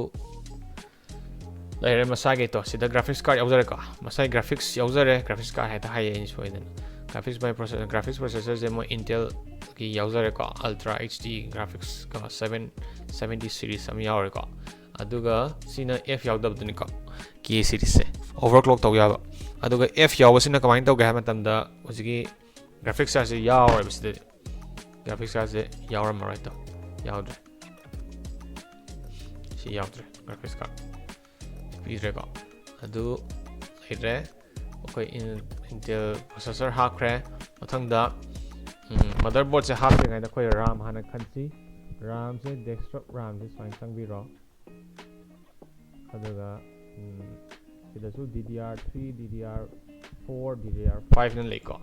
ꯂꯩꯔꯦ ꯃꯁꯥꯒꯤꯗꯣ꯫ ꯁꯤꯗ graphics card ꯌꯥꯎꯖꯔꯦꯀꯣ, ꯃꯁꯥꯒꯤ graphics ꯌꯥꯎꯖꯔꯦ꯫ Graphics card ꯍꯦꯛꯇ ꯍꯥꯏꯌꯦ ꯑꯩꯅ ꯁꯣꯏꯗꯅ꯫ Graphics by processor, graphics processorꯁꯦ ꯃꯣꯏ Intelꯒꯤ ꯌꯥꯎꯖꯔꯦꯀꯣ, Ultra HD graphics seven seventy series ꯑꯃ ꯌꯥꯎꯔꯦꯀꯣ꯫ ꯑꯗꯨꯒ ꯁꯤꯅ F ꯌꯥꯎꯗꯕꯗꯨꯅꯤꯀꯣ, K seriesꯁꯦ overclock ꯇꯧ ꯌꯥꯕ꯫ ꯑꯗꯨꯒ F ꯌꯥꯎꯕꯁꯤꯅ ꯀꯃꯥꯏꯅ ꯇꯧꯒꯦ ꯍꯥꯏꯕ ꯃꯇꯝꯗ, ꯍꯧꯖꯤꯛꯀꯤ graphics cardꯁꯦ ꯌꯥꯎꯔꯣꯏꯕ ꯁꯤꯗꯗꯤ꯫ Graphics cardꯁꯦ ꯌꯥꯎꯔꯝꯃꯔꯣꯏ ꯇꯣ, ꯌꯥꯎꯗ꯭ꯔꯦ꯫ ꯁꯤ ꯌꯥꯎꯗ꯭ꯔꯦ, graphics card ꯄꯤꯗ꯭ꯔꯦꯀꯣ꯫ ꯑꯗꯨ ꯂꯩꯔꯦ꯫ ꯑꯩꯈꯣꯏ Intel processor ꯍꯥꯞꯈ꯭ꯔꯦ꯫ ꯃꯊꯪꯗ motherboardꯁꯦ ꯍꯥꯞꯇ꯭ꯔꯤꯉꯩꯗ ꯑꯩꯈꯣꯏ RAM ꯍꯥꯟꯅ ꯈꯟꯁꯤ꯫ RAMꯁꯦ desktop RAMꯁꯦ ꯁꯨꯃꯥꯏꯅ ꯆꯪꯕꯤꯔꯣ꯫ ꯑꯗꯨꯒ ꯁꯤꯗꯁꯨ DDR three, DDR four, DDR fiveꯅ ꯂꯩꯀꯣ꯫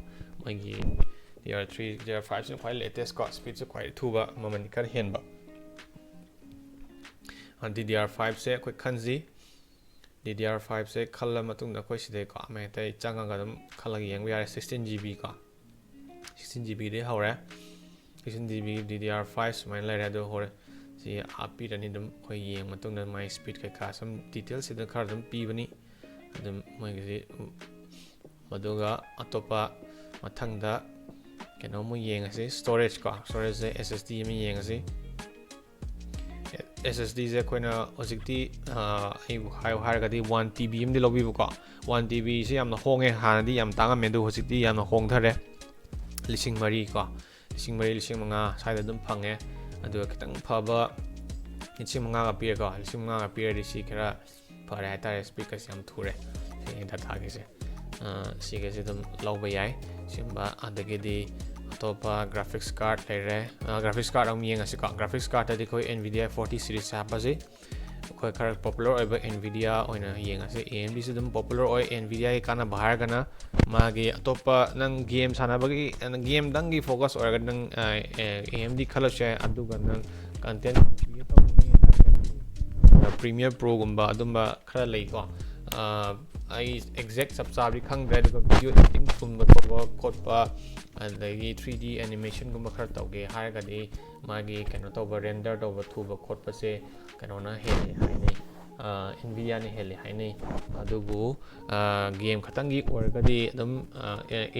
ꯃꯣꯏꯒꯤ DDR three, DDR fiveꯁꯤꯅ ꯈ꯭ꯋꯥꯏ latest ꯀꯣ, speedꯁꯨ ꯈ꯭ꯋꯥꯏ ꯊꯨꯕ, ꯃꯃꯜ ꯈꯔ ꯍꯦꯟꯕ꯫ DDR fiveꯁꯦ ꯑꯩꯈꯣꯏ ꯈꯟꯁꯤ꯫ DDR fiveꯁꯦ ꯈꯜꯂ ꯃꯇꯨꯡꯗ ꯑꯩꯈꯣꯏ ꯁꯤꯗꯩꯀꯣ, ꯑꯃ ꯍꯦꯛꯇ ꯆꯪꯉꯒ ꯑꯗꯨꯝ ꯈꯜꯂꯒ ꯌꯦꯡꯕ ꯌꯥꯔꯦ꯫ Sixteen GB ꯀꯣ, sixteen GBꯗꯒꯤ ꯍꯧꯔꯦ꯫ Sixteen GB DDR five ꯁꯨꯃꯥꯏꯅ ꯂꯩꯔꯦ꯫ ꯑꯗꯨ ꯍꯣꯔꯦꯟ ꯁꯤ ꯍꯥꯞꯄꯤꯔꯅꯤ꯫ ꯑꯗꯨꯝ ꯑꯩꯈꯣꯏ ꯌꯦꯡꯉ ꯃꯇꯨꯡꯗ ꯃꯥꯏ speed ꯀꯩꯀꯥ ꯁꯨꯝ detailꯁꯤꯗ ꯈꯔ ꯑꯗꯨꯝ ꯄꯤꯕꯅꯤ꯫ ꯑꯗꯨꯝ ꯃꯣꯏꯒꯤꯁꯤ ꯑꯗꯨꯒ ꯑꯇꯣꯞꯄ ꯃꯊꯪꯗ ꯀꯩꯅꯣꯃꯨꯛ ꯌꯦꯡꯉꯁꯤ, storage ꯀꯣ꯫ Storageꯁꯦ SSD ꯑꯃ ꯌꯦꯡꯉꯁꯤ꯫ SSDꯁꯦ ꯑꯩꯈꯣꯏꯅ ꯍꯧꯖꯤꯛꯇꯤ ꯑꯩꯕꯨ ꯍꯥꯏꯌꯨ ꯍꯥꯏꯔꯒꯗꯤ one TB ꯑꯃꯗꯤ ꯂꯧꯕꯤꯕꯀꯣ꯫ One TBꯁꯦ ꯌꯥꯝꯅ ꯍꯣꯡꯉꯦ, ꯍꯥꯟꯅꯗꯤ ꯌꯥꯝ ꯇꯥꯡꯉꯝꯃꯦ, ꯑꯗꯨ ꯍꯧꯖꯤꯛꯇꯤ ꯌꯥꯝꯅ ꯍꯣꯡꯊꯔꯦ꯫ ꯂꯤꯁꯤꯡ ꯃꯔꯤ ꯀꯣ, ꯂꯤꯁꯤꯡ ꯃꯔꯤ, ꯂꯤꯁꯤꯡ ꯃꯉꯥ ꯁ꯭ꯋꯥꯏꯗ ꯑꯗꯨꯝ ꯐꯪꯉꯦ꯫ ꯑꯗꯨꯒ ꯈꯤꯇꯪ ꯐꯕ ꯂꯤꯁꯤꯡ ꯃꯉꯥꯒ ꯄꯤꯔꯦꯀꯣ, ꯂꯤꯁꯤꯡ ꯃꯉꯥꯒ ꯄꯤꯔꯗꯤ ꯁꯤ ꯈꯔ ꯐꯔꯦ ꯍꯥꯏꯇꯥꯔꯦ꯫ Speedꯀꯁꯦ ꯌꯥꯝ ꯊꯨꯔꯦ ꯁꯤ dataꯒꯤꯁꯦ꯫ ꯁꯤꯒꯁꯦ ꯑꯗꯨꯝ ꯂꯧꯕ ꯌꯥꯏ꯫ ꯁꯤꯒꯨꯝꯕ, ꯑꯗꯒꯤꯗꯤ ꯑꯇꯣꯞꯄ graphics card ꯂꯩꯔꯦ꯫ Graphics card ꯑꯃꯨꯛ ꯌꯦꯡꯉꯁꯤꯀꯣ꯫ Graphics cardꯇꯗꯤ ꯑꯩꯈꯣꯏ NVIDIA forty series ꯍꯥꯞꯄꯁꯤ꯫ ꯑꯩꯈꯣꯏ ꯈꯔ popular ꯑꯣꯏꯕ NVIDIA ꯑꯣꯏꯅ ꯌꯦꯡꯉꯁꯤ꯫ AMDꯁꯨ ꯑꯗꯨꯝ popular ꯑꯣꯏ꯫ NVIDIAꯒꯤ ꯀꯥꯟꯅꯕ ꯍꯥꯏꯔꯒꯅ ꯃꯥꯒꯤ ꯑꯇꯣꯞꯄ ꯅꯪ game ꯁꯥꯟꯅꯕꯒꯤ, gameꯗꯪꯒꯤ focus ꯑꯣꯏꯔꯒ ꯅꯪ AMD ꯈꯜꯂꯁꯨ ꯌꯥꯏ꯫ ꯑꯗꯨꯒ ꯅꯪ content create ꯇꯧꯅꯤꯡꯉꯦ ꯍꯥꯏꯔꯒꯗꯤ Premiere Proꯒꯨꯝꯕ ꯑꯗꯨꯝꯕ ꯈꯔ ꯂꯩꯀꯣ꯫ ꯑꯩ exact ꯆꯞ ꯆꯥꯕꯗꯤ ꯈꯪꯗ꯭ꯔꯦ꯫ ꯑꯗꯨꯒ video editing ꯀꯨꯝꯕ ꯇꯧꯕ ꯈꯣꯠꯄ, ꯑꯗꯒꯤ three D animationꯒꯨꯝꯕ ꯈꯔ ꯇꯧꯒꯦ ꯍꯥꯏꯔꯒꯗꯤ ꯃꯥꯒꯤ ꯀꯩꯅꯣ ꯇꯧꯕ, render ꯇꯧꯕ ꯊꯨꯕ ꯈꯣꯠꯄꯁꯦ ꯀꯩꯅꯣꯅ ꯍꯦꯜꯂꯦ ꯍꯥꯏꯅꯩ꯫ NVIDIAꯅ ꯍꯦꯜꯂꯦ ꯍꯥꯏꯅꯩ꯫ ꯑꯗꯨꯕꯨ game ꯈꯛꯇꯪꯒꯤ ꯑꯣꯏꯔꯒꯗꯤ ꯑꯗꯨꯝ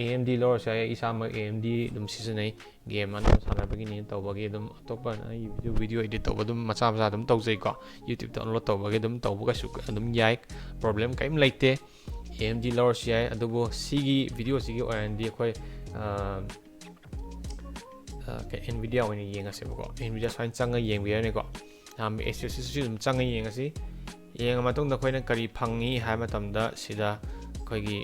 AMD ꯂꯧꯔꯁꯨ ꯌꯥꯏ꯫ ꯏꯁꯥꯃꯛ AMD ꯑꯗꯨꯝ ꯁꯤꯖꯤꯟꯅꯩ꯫ Game ꯑꯅꯧꯕ ꯁꯥꯟꯅꯕꯒꯤꯅꯦꯅ ꯇꯧꯕꯒꯤ ꯑꯗꯨꯝ ꯑꯇꯣꯞꯄ ꯑꯩ video, video edit ꯇꯧꯕ ꯑꯗꯨꯝ ꯃꯆꯥ ꯃꯆꯥ ꯑꯗꯨꯝ ꯇꯧꯖꯩꯀꯣ꯫ YouTubeꯇ upload ꯇꯧꯕꯒꯤ ꯑꯗꯨꯝ ꯇꯧꯕ ꯀꯩꯁꯨ ꯑꯗꯨꯝ ꯌꯥꯏ, problem ꯀꯔꯤꯝ ꯂꯩꯇꯦ꯫ AMD ꯂꯧꯔꯁꯨ ꯌꯥꯏ꯫ ꯑꯗꯨꯕꯨ ꯁꯤꯒꯤ videoꯁꯤꯒꯤ ꯑꯣꯏꯅꯗꯤ ꯑꯩꯈꯣꯏ NVIDIA ꯑꯣꯏꯅ ꯌꯦꯡꯉꯁꯦꯕꯀꯣ꯫ NVIDIA ꯁꯨꯃꯥꯏꯅ ꯆꯪꯉ ꯌꯦꯡꯕꯤꯔꯅꯤꯀꯣ꯫ ꯌꯥꯝ accessoriesꯁꯨ ꯑꯗꯨꯝ ꯆꯪꯉ ꯌꯦꯡꯉꯁꯤ꯫ ꯌꯦꯡꯉ ꯃꯇꯨꯡꯗ ꯑꯩꯈꯣꯏꯅ ꯀꯔꯤ ꯐꯪꯉꯤ ꯍꯥꯏꯕ ꯃꯇꯝꯗ ꯁꯤꯗ ꯑꯩꯈꯣꯏꯒꯤ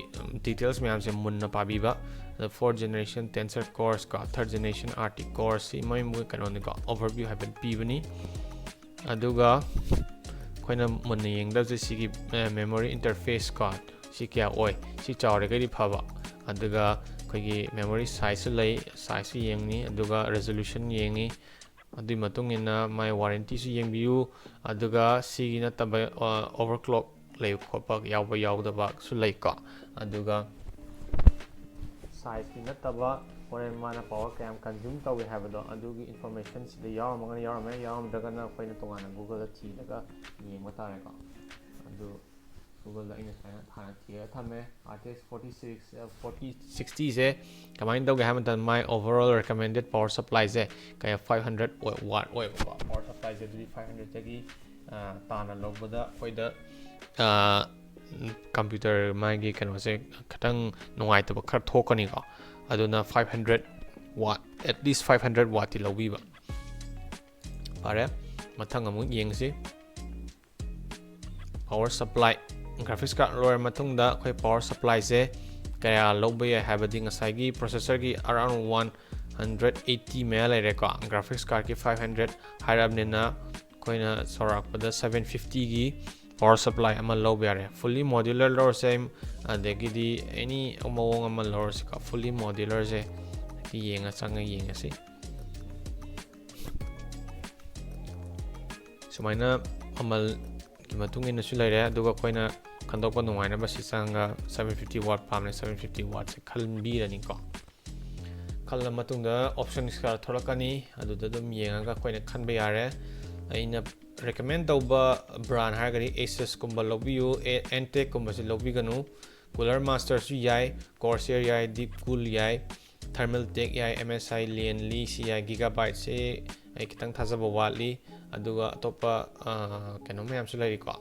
details ꯃꯌꯥꯝꯁꯦ ꯃꯨꯟꯅ ꯄꯥꯕꯤꯕ꯫ ꯑꯗ fourth generation Tensor Cores ꯀꯣ, third generation RT Cores, ꯁꯤ ꯃꯣꯏ ꯃꯣꯏ ꯀꯩꯅꯣꯅꯤꯀꯣ, overview ꯍꯥꯏꯐꯦꯠ ꯄꯤꯕꯅꯤ꯫ ꯑꯗꯨꯒ ꯑꯩꯈꯣꯏꯅ ꯃꯨꯟꯅ ꯌꯦꯡꯗꯕꯁꯦ ꯁꯤꯒꯤ memory interface ꯀꯣ, ꯁꯤ ꯀꯌꯥ ꯑꯣꯏ, ꯁꯤ ꯆꯥꯎꯔꯒꯗꯤ ꯐꯕ꯫ ꯑꯗꯨꯒ ꯑꯩꯈꯣꯏꯒꯤ memory sizeꯁꯨ ꯂꯩ, sizeꯁꯨ ꯌꯦꯡꯅꯤ꯫ ꯑꯗꯨꯒ resolution ꯌꯦꯡꯉꯤ꯫ ꯑꯗꯨꯒꯤ ꯃꯇꯨꯡ ꯏꯟꯅ ꯃꯥꯏ warrantyꯁꯨ ꯌꯦꯡꯕꯤꯌꯨ꯫ ꯑꯗꯨꯒ ꯁꯤꯒꯤ ꯅꯠꯇꯕ overclock ꯂꯩꯕ ꯈꯣꯠꯄ ꯌꯥꯎꯕ ꯌꯥꯎꯗꯕꯁꯨ ꯂꯩꯀꯣ꯫ ꯑꯗꯨꯒ sizeꯀꯤ ꯅꯠꯇꯕ ꯍꯣꯔꯦꯟ ꯃꯥꯅ power ꯀꯌꯥꯝ consume ꯇꯧꯏ ꯍꯥꯏꯕꯗꯣ, ꯑꯗꯨꯒꯤ information ꯁꯤꯗ ꯌꯥꯎꯔꯝꯃꯒꯅ ꯌꯥꯎꯔꯝꯃꯦ, ꯌꯥꯎꯔꯝꯗ꯭ꯔꯒꯅ ꯑꯩꯈꯣꯏꯅ ꯇꯣꯉꯥꯟꯅ Googleꯗ ꯊꯤꯔꯒ ꯌꯦꯡꯕ ꯇꯥꯔꯦꯀꯣ꯫ ꯑꯗꯨ Googleꯗ ꯑꯩꯅ ꯁꯨꯃꯥꯏꯅ ꯍꯥꯟꯅ ꯊꯤꯔꯒ ꯊꯝꯃꯦ, RTX forty six, forty sixtyꯁꯦ ꯀꯃꯥꯏꯅ ꯇꯧꯒꯦ ꯍꯥꯏꯕ ꯃꯇꯝꯗ ꯃꯥꯏ overall recommended power supplyꯁꯦ ꯀꯌꯥ five hundred watt ꯑꯣꯏꯕꯀꯣ꯫ Power supplyꯁꯦ ꯑꯗꯨꯗꯤ five hundredꯇꯒꯤ ꯇꯥꯅ ꯂꯧꯕꯗ ꯑꯩꯈꯣꯏꯗ computer ꯃꯥꯒꯤ ꯀꯩꯅꯣꯁꯦ ꯈꯤꯇꯪ ꯅꯨꯡꯉꯥꯏꯇꯕ ꯈꯔ ꯊꯣꯛꯀꯅꯤꯀꯣ꯫ ꯑꯗꯨꯅ five hundred watt, at least five hundred wattꯇꯤ ꯂꯧꯕꯤꯕ꯫ ꯐꯔꯦ, ꯃꯊꯪ ꯑꯃꯨꯛ ꯌꯦꯡꯁꯤ꯫ Power supply, Graphics card ꯂꯣꯏꯔ ꯃꯇꯨꯡꯗ ꯑꯩꯈꯣꯏ power supplyꯁꯦ ꯀꯌꯥ ꯂꯧꯕ ꯌꯥꯏ ꯍꯥꯏꯕꯗꯤ, ꯉꯁꯥꯏꯒꯤ processorꯒꯤ around one hundred eighty ꯃꯌꯥ ꯂꯩꯔꯦꯀꯣ, graphics cardꯀꯤ five hundred ꯍꯥꯏꯔꯕꯅꯤꯅ, ꯑꯩꯈꯣꯏꯅ ꯆꯥꯎꯔꯥꯛꯄꯗ seven fiftyꯒꯤ power supply ꯑꯃ ꯂꯧꯕ ꯌꯥꯔꯦ꯫ Fully modular ꯂꯧꯔꯁꯦ, ꯑꯗꯒꯤꯗꯤ any ꯃꯑꯣꯡ ꯑꯃ ꯂꯧꯔꯁꯤꯀꯣ, fully modularꯁꯦ ꯌꯦꯡꯉ ꯆꯪꯉ ꯌꯦꯡꯉꯁꯤ꯫ ꯁꯨꯃꯥꯏꯅ ꯃꯃꯜꯒꯤ ꯃꯇꯨꯡ ꯏꯟꯅꯁꯨ ꯂꯩꯔꯦ, ꯑꯗꯨꯒ ꯑꯩꯈꯣꯏꯅ ꯈꯟꯗꯣꯛꯄ ꯅꯨꯡꯉꯥꯏꯅꯕ ꯁꯤ ꯆꯪꯉꯒ seven fifty watt ꯄꯥꯝꯃꯦ, seven fifty wattꯁꯦ ꯈꯟꯕꯤꯔꯅꯤꯀꯣ꯫ ꯈꯜꯂ ꯃꯇꯨꯡꯗ options ꯈꯔ ꯊꯣꯛꯂꯛꯀꯅꯤ, ꯑꯗꯨꯗ ꯑꯗꯨꯝ ꯌꯦꯡꯉꯒ ꯑꯩꯈꯣꯏꯅ ꯈꯟꯕ ꯌꯥꯔꯦ꯫ ꯑꯩꯅ recommend ꯇꯧꯕ brand ꯍꯥꯏꯔꯒꯗꯤ Asusꯀꯨꯝꯕ ꯂꯧꯕꯤꯌꯨ, ꯑꯦ, Antecꯀꯨꯝꯕꯁꯤ ꯂꯧꯕꯤꯒꯅꯨ꯫ Cooler Masterꯁꯨ ꯌꯥꯏ, Corsair ꯌꯥꯏ, Deepcool ꯌꯥꯏ, Thermaltake ꯌꯥꯏ, MSI Lianli ꯁꯤ ꯌꯥꯏ꯫ Gigabyteꯁꯦ ꯑꯩ ꯈꯤꯇꯪ ꯊꯥꯖꯕ ꯋꯥꯠꯂꯤ꯫ ꯑꯗꯨꯒ ꯑꯇꯣꯞꯄ, ꯑ, ꯀꯩꯅꯣ ꯃꯌꯥꯝꯁꯨ ꯂꯩꯔꯤꯀꯣ꯫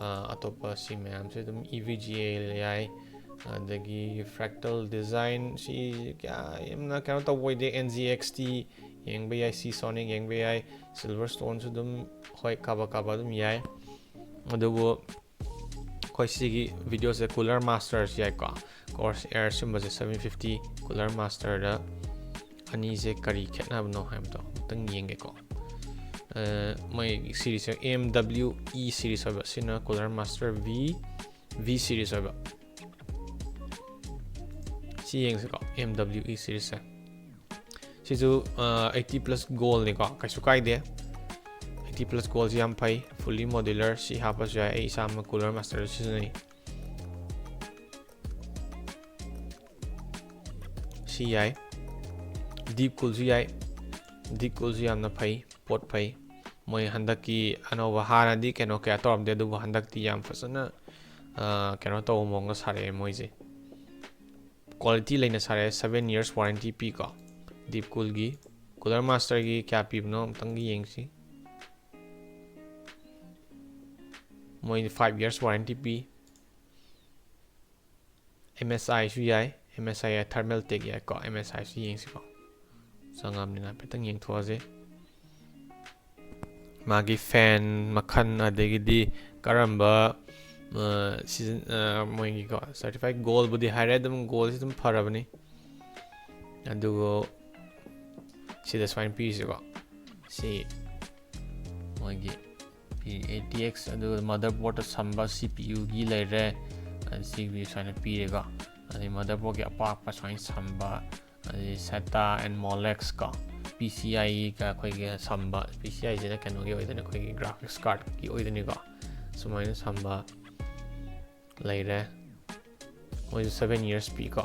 ꯑ, ꯑꯇꯣꯞꯄ ꯁꯤ ꯃꯌꯥꯝꯁꯦ ꯑꯗꯨꯝ EVGA ꯌꯥꯏ, ꯑꯗꯒꯤ Fractal Design ꯁꯤ ꯀꯌꯥ ꯌꯥꯝꯅ ꯀꯩꯅꯣ ꯇꯧꯕ ꯑꯣꯏꯗꯦ꯫ NZXT ꯌꯦꯡꯕ ꯌꯥꯏ, Seasonic ꯌꯦꯡꯕ ꯌꯥꯏ, Silverstoneꯁꯨ ꯑꯗꯨꯝ, ꯍꯣꯏ, ꯀꯥꯕꯛ ꯀꯥꯕꯛ ꯑꯗꯨꯝ ꯌꯥꯏ꯫ ꯑꯗꯨꯕꯨ ꯑꯩꯈꯣꯏ ꯁꯤꯒꯤ videoꯁꯦ Cooler Masters ꯌꯥꯏꯀꯣ, Corsair ꯁꯤꯒꯨꯝꯕꯁꯦ seven fifty, Cooler Masterꯗ ꯑꯅꯤꯁꯦ ꯀꯔꯤ ꯈꯦꯠꯅꯕꯅꯣ ꯍꯥꯏꯕꯗꯣ ꯑꯃꯨꯛꯇꯪ ꯌꯦꯡꯒꯦꯀꯣ꯫ ꯑ, ꯃꯣꯏ series, MWE series ꯑꯣꯏꯕ, ꯁꯤꯅ Cooler Master V, V series ꯑꯣꯏꯕ꯫ ꯁꯤ ꯌꯦꯡꯁꯤꯀꯣ, MWE seriesꯁꯦ꯫ ꯁꯤꯁꯨ, ꯑ, eighty plus goalꯅꯤꯀꯣ, ꯀꯩꯁꯨ ꯀꯥꯏꯗꯦ꯫ Eighty plus goalꯁꯤ ꯌꯥꯝ ꯐꯩ, fully modular, ꯁꯤ ꯍꯥꯞꯄꯁꯨ ꯌꯥꯏ꯫ ꯑꯩ ꯏꯁꯥꯃꯛ Cooler Masterꯗ ꯁꯤꯖꯤꯟꯅꯩ꯫ ꯁꯤ ꯌꯥꯏ, Deepcoolꯁꯨ ꯌꯥꯏ꯫ Deepcoolꯁꯨ ꯌꯥꯝꯅ ꯐꯩ, ꯄꯣꯠ ꯐꯩ꯫ ꯃꯣꯏ ꯍꯟꯗꯛꯀꯤ ꯑꯅꯧꯕ, ꯍꯥꯟꯅꯗꯤ ꯀꯩꯅꯣ ꯀꯌꯥ ꯇꯧꯔꯝꯗꯦ, ꯑꯗꯨꯕꯨ ꯍꯟꯗꯛꯇꯤ ꯌꯥꯝ ꯐꯖꯅ, ꯑ, ꯀꯩꯅꯣ ꯇꯧꯕ ꯃꯑꯣꯡꯗ ꯁꯥꯔꯛꯑꯦ ꯃꯣꯏꯁꯦ꯫ Quality ꯂꯩꯅ ꯁꯥꯔꯛꯑꯦ, seven years warranty ꯄꯤꯀꯣ꯫ Deepcoolꯒꯤ, Cooler Masterꯒꯤ ꯀꯌꯥ ꯄꯤꯕꯅꯣ ꯑꯃꯨꯛꯇꯪ ꯌꯦꯡꯁꯤ꯫ ꯃꯣꯏ five years warranty ꯄꯤ꯫ MSIꯁꯨ ꯌꯥꯏ, MSI ꯌꯥꯏ, Thermaltake ꯌꯥꯏꯀꯣ꯫ MSIꯁꯨ ꯌꯦꯡꯁꯤꯀꯣ, ꯆꯪꯉꯕꯅꯤꯅ ꯍꯥꯏꯐꯦꯠꯇꯪ ꯌꯦꯡꯊꯣꯛꯑꯁꯤ꯫ ꯃꯥꯒꯤ fan ꯃꯈꯜ, ꯑꯗꯒꯤꯗꯤ ꯀꯔꯝꯕ, ꯁꯤꯖꯟ ꯃꯣꯏꯒꯤꯀꯣ ꯁꯔꯇꯤꯐꯥꯏꯠ ꯒꯣꯜꯕꯨꯗꯤ ꯍꯥꯏꯔꯦ, ꯑꯗꯨꯝ ꯒꯣꯜꯁꯤ ꯑꯗꯨꯝ ꯐꯔꯕꯅꯤ꯫ ꯑꯗꯨꯒ ꯁꯤꯗ ꯁꯨꯃꯥꯏꯅ ꯄꯤꯔꯤꯁꯦꯀꯣ, ꯁꯤ ꯃꯣꯏꯒꯤ ꯄꯤ ꯑꯦ ꯇꯤ ꯑꯦꯛꯁ, ꯑꯗꯨꯒ ꯃꯥꯗꯔꯕꯣꯔꯗꯇ ꯁꯝꯕ ꯁꯤ ꯄꯤ ꯌꯨꯒꯤ ꯂꯩꯔꯦ, ꯁꯤ ꯄꯤ ꯌꯨ ꯁꯨꯃꯥꯏꯅ ꯄꯤꯔꯦꯀꯣ꯫ ꯑꯗꯩ ꯃꯥꯗꯔꯕꯣꯔꯗꯀꯤ ꯑꯄꯥꯛꯄ ꯁꯨꯃꯥꯏꯅ ꯁꯝꯕ, ꯑꯗꯩ ꯁꯦꯇꯥ ꯑꯦꯟ ꯃꯣꯂꯦꯛꯁ ꯀꯣ, ꯄꯤ ꯁꯤ ꯑꯥꯏꯒ ꯑꯩꯈꯣꯏꯒꯤ ꯁꯝꯕ, ꯄꯤ ꯁꯤ ꯑꯥꯏꯁꯤꯅ ꯀꯩꯅꯣꯒꯤ ꯑꯣꯏꯗꯣꯏꯅꯤ, ꯑꯩꯈꯣꯏꯒꯤ ꯒ꯭ꯔꯥꯐꯤꯛꯁ ꯀꯥꯔꯠꯀꯤ ꯑꯣꯏꯗꯣꯏꯅꯤꯀꯣ꯫ ꯁꯨꯃꯥꯏꯅ ꯁꯝꯕ ꯂꯩꯔꯦ꯫ ꯃꯣꯏꯁꯨ ꯁꯚꯦꯟ ꯌꯔꯁ ꯄꯤꯀꯣ꯫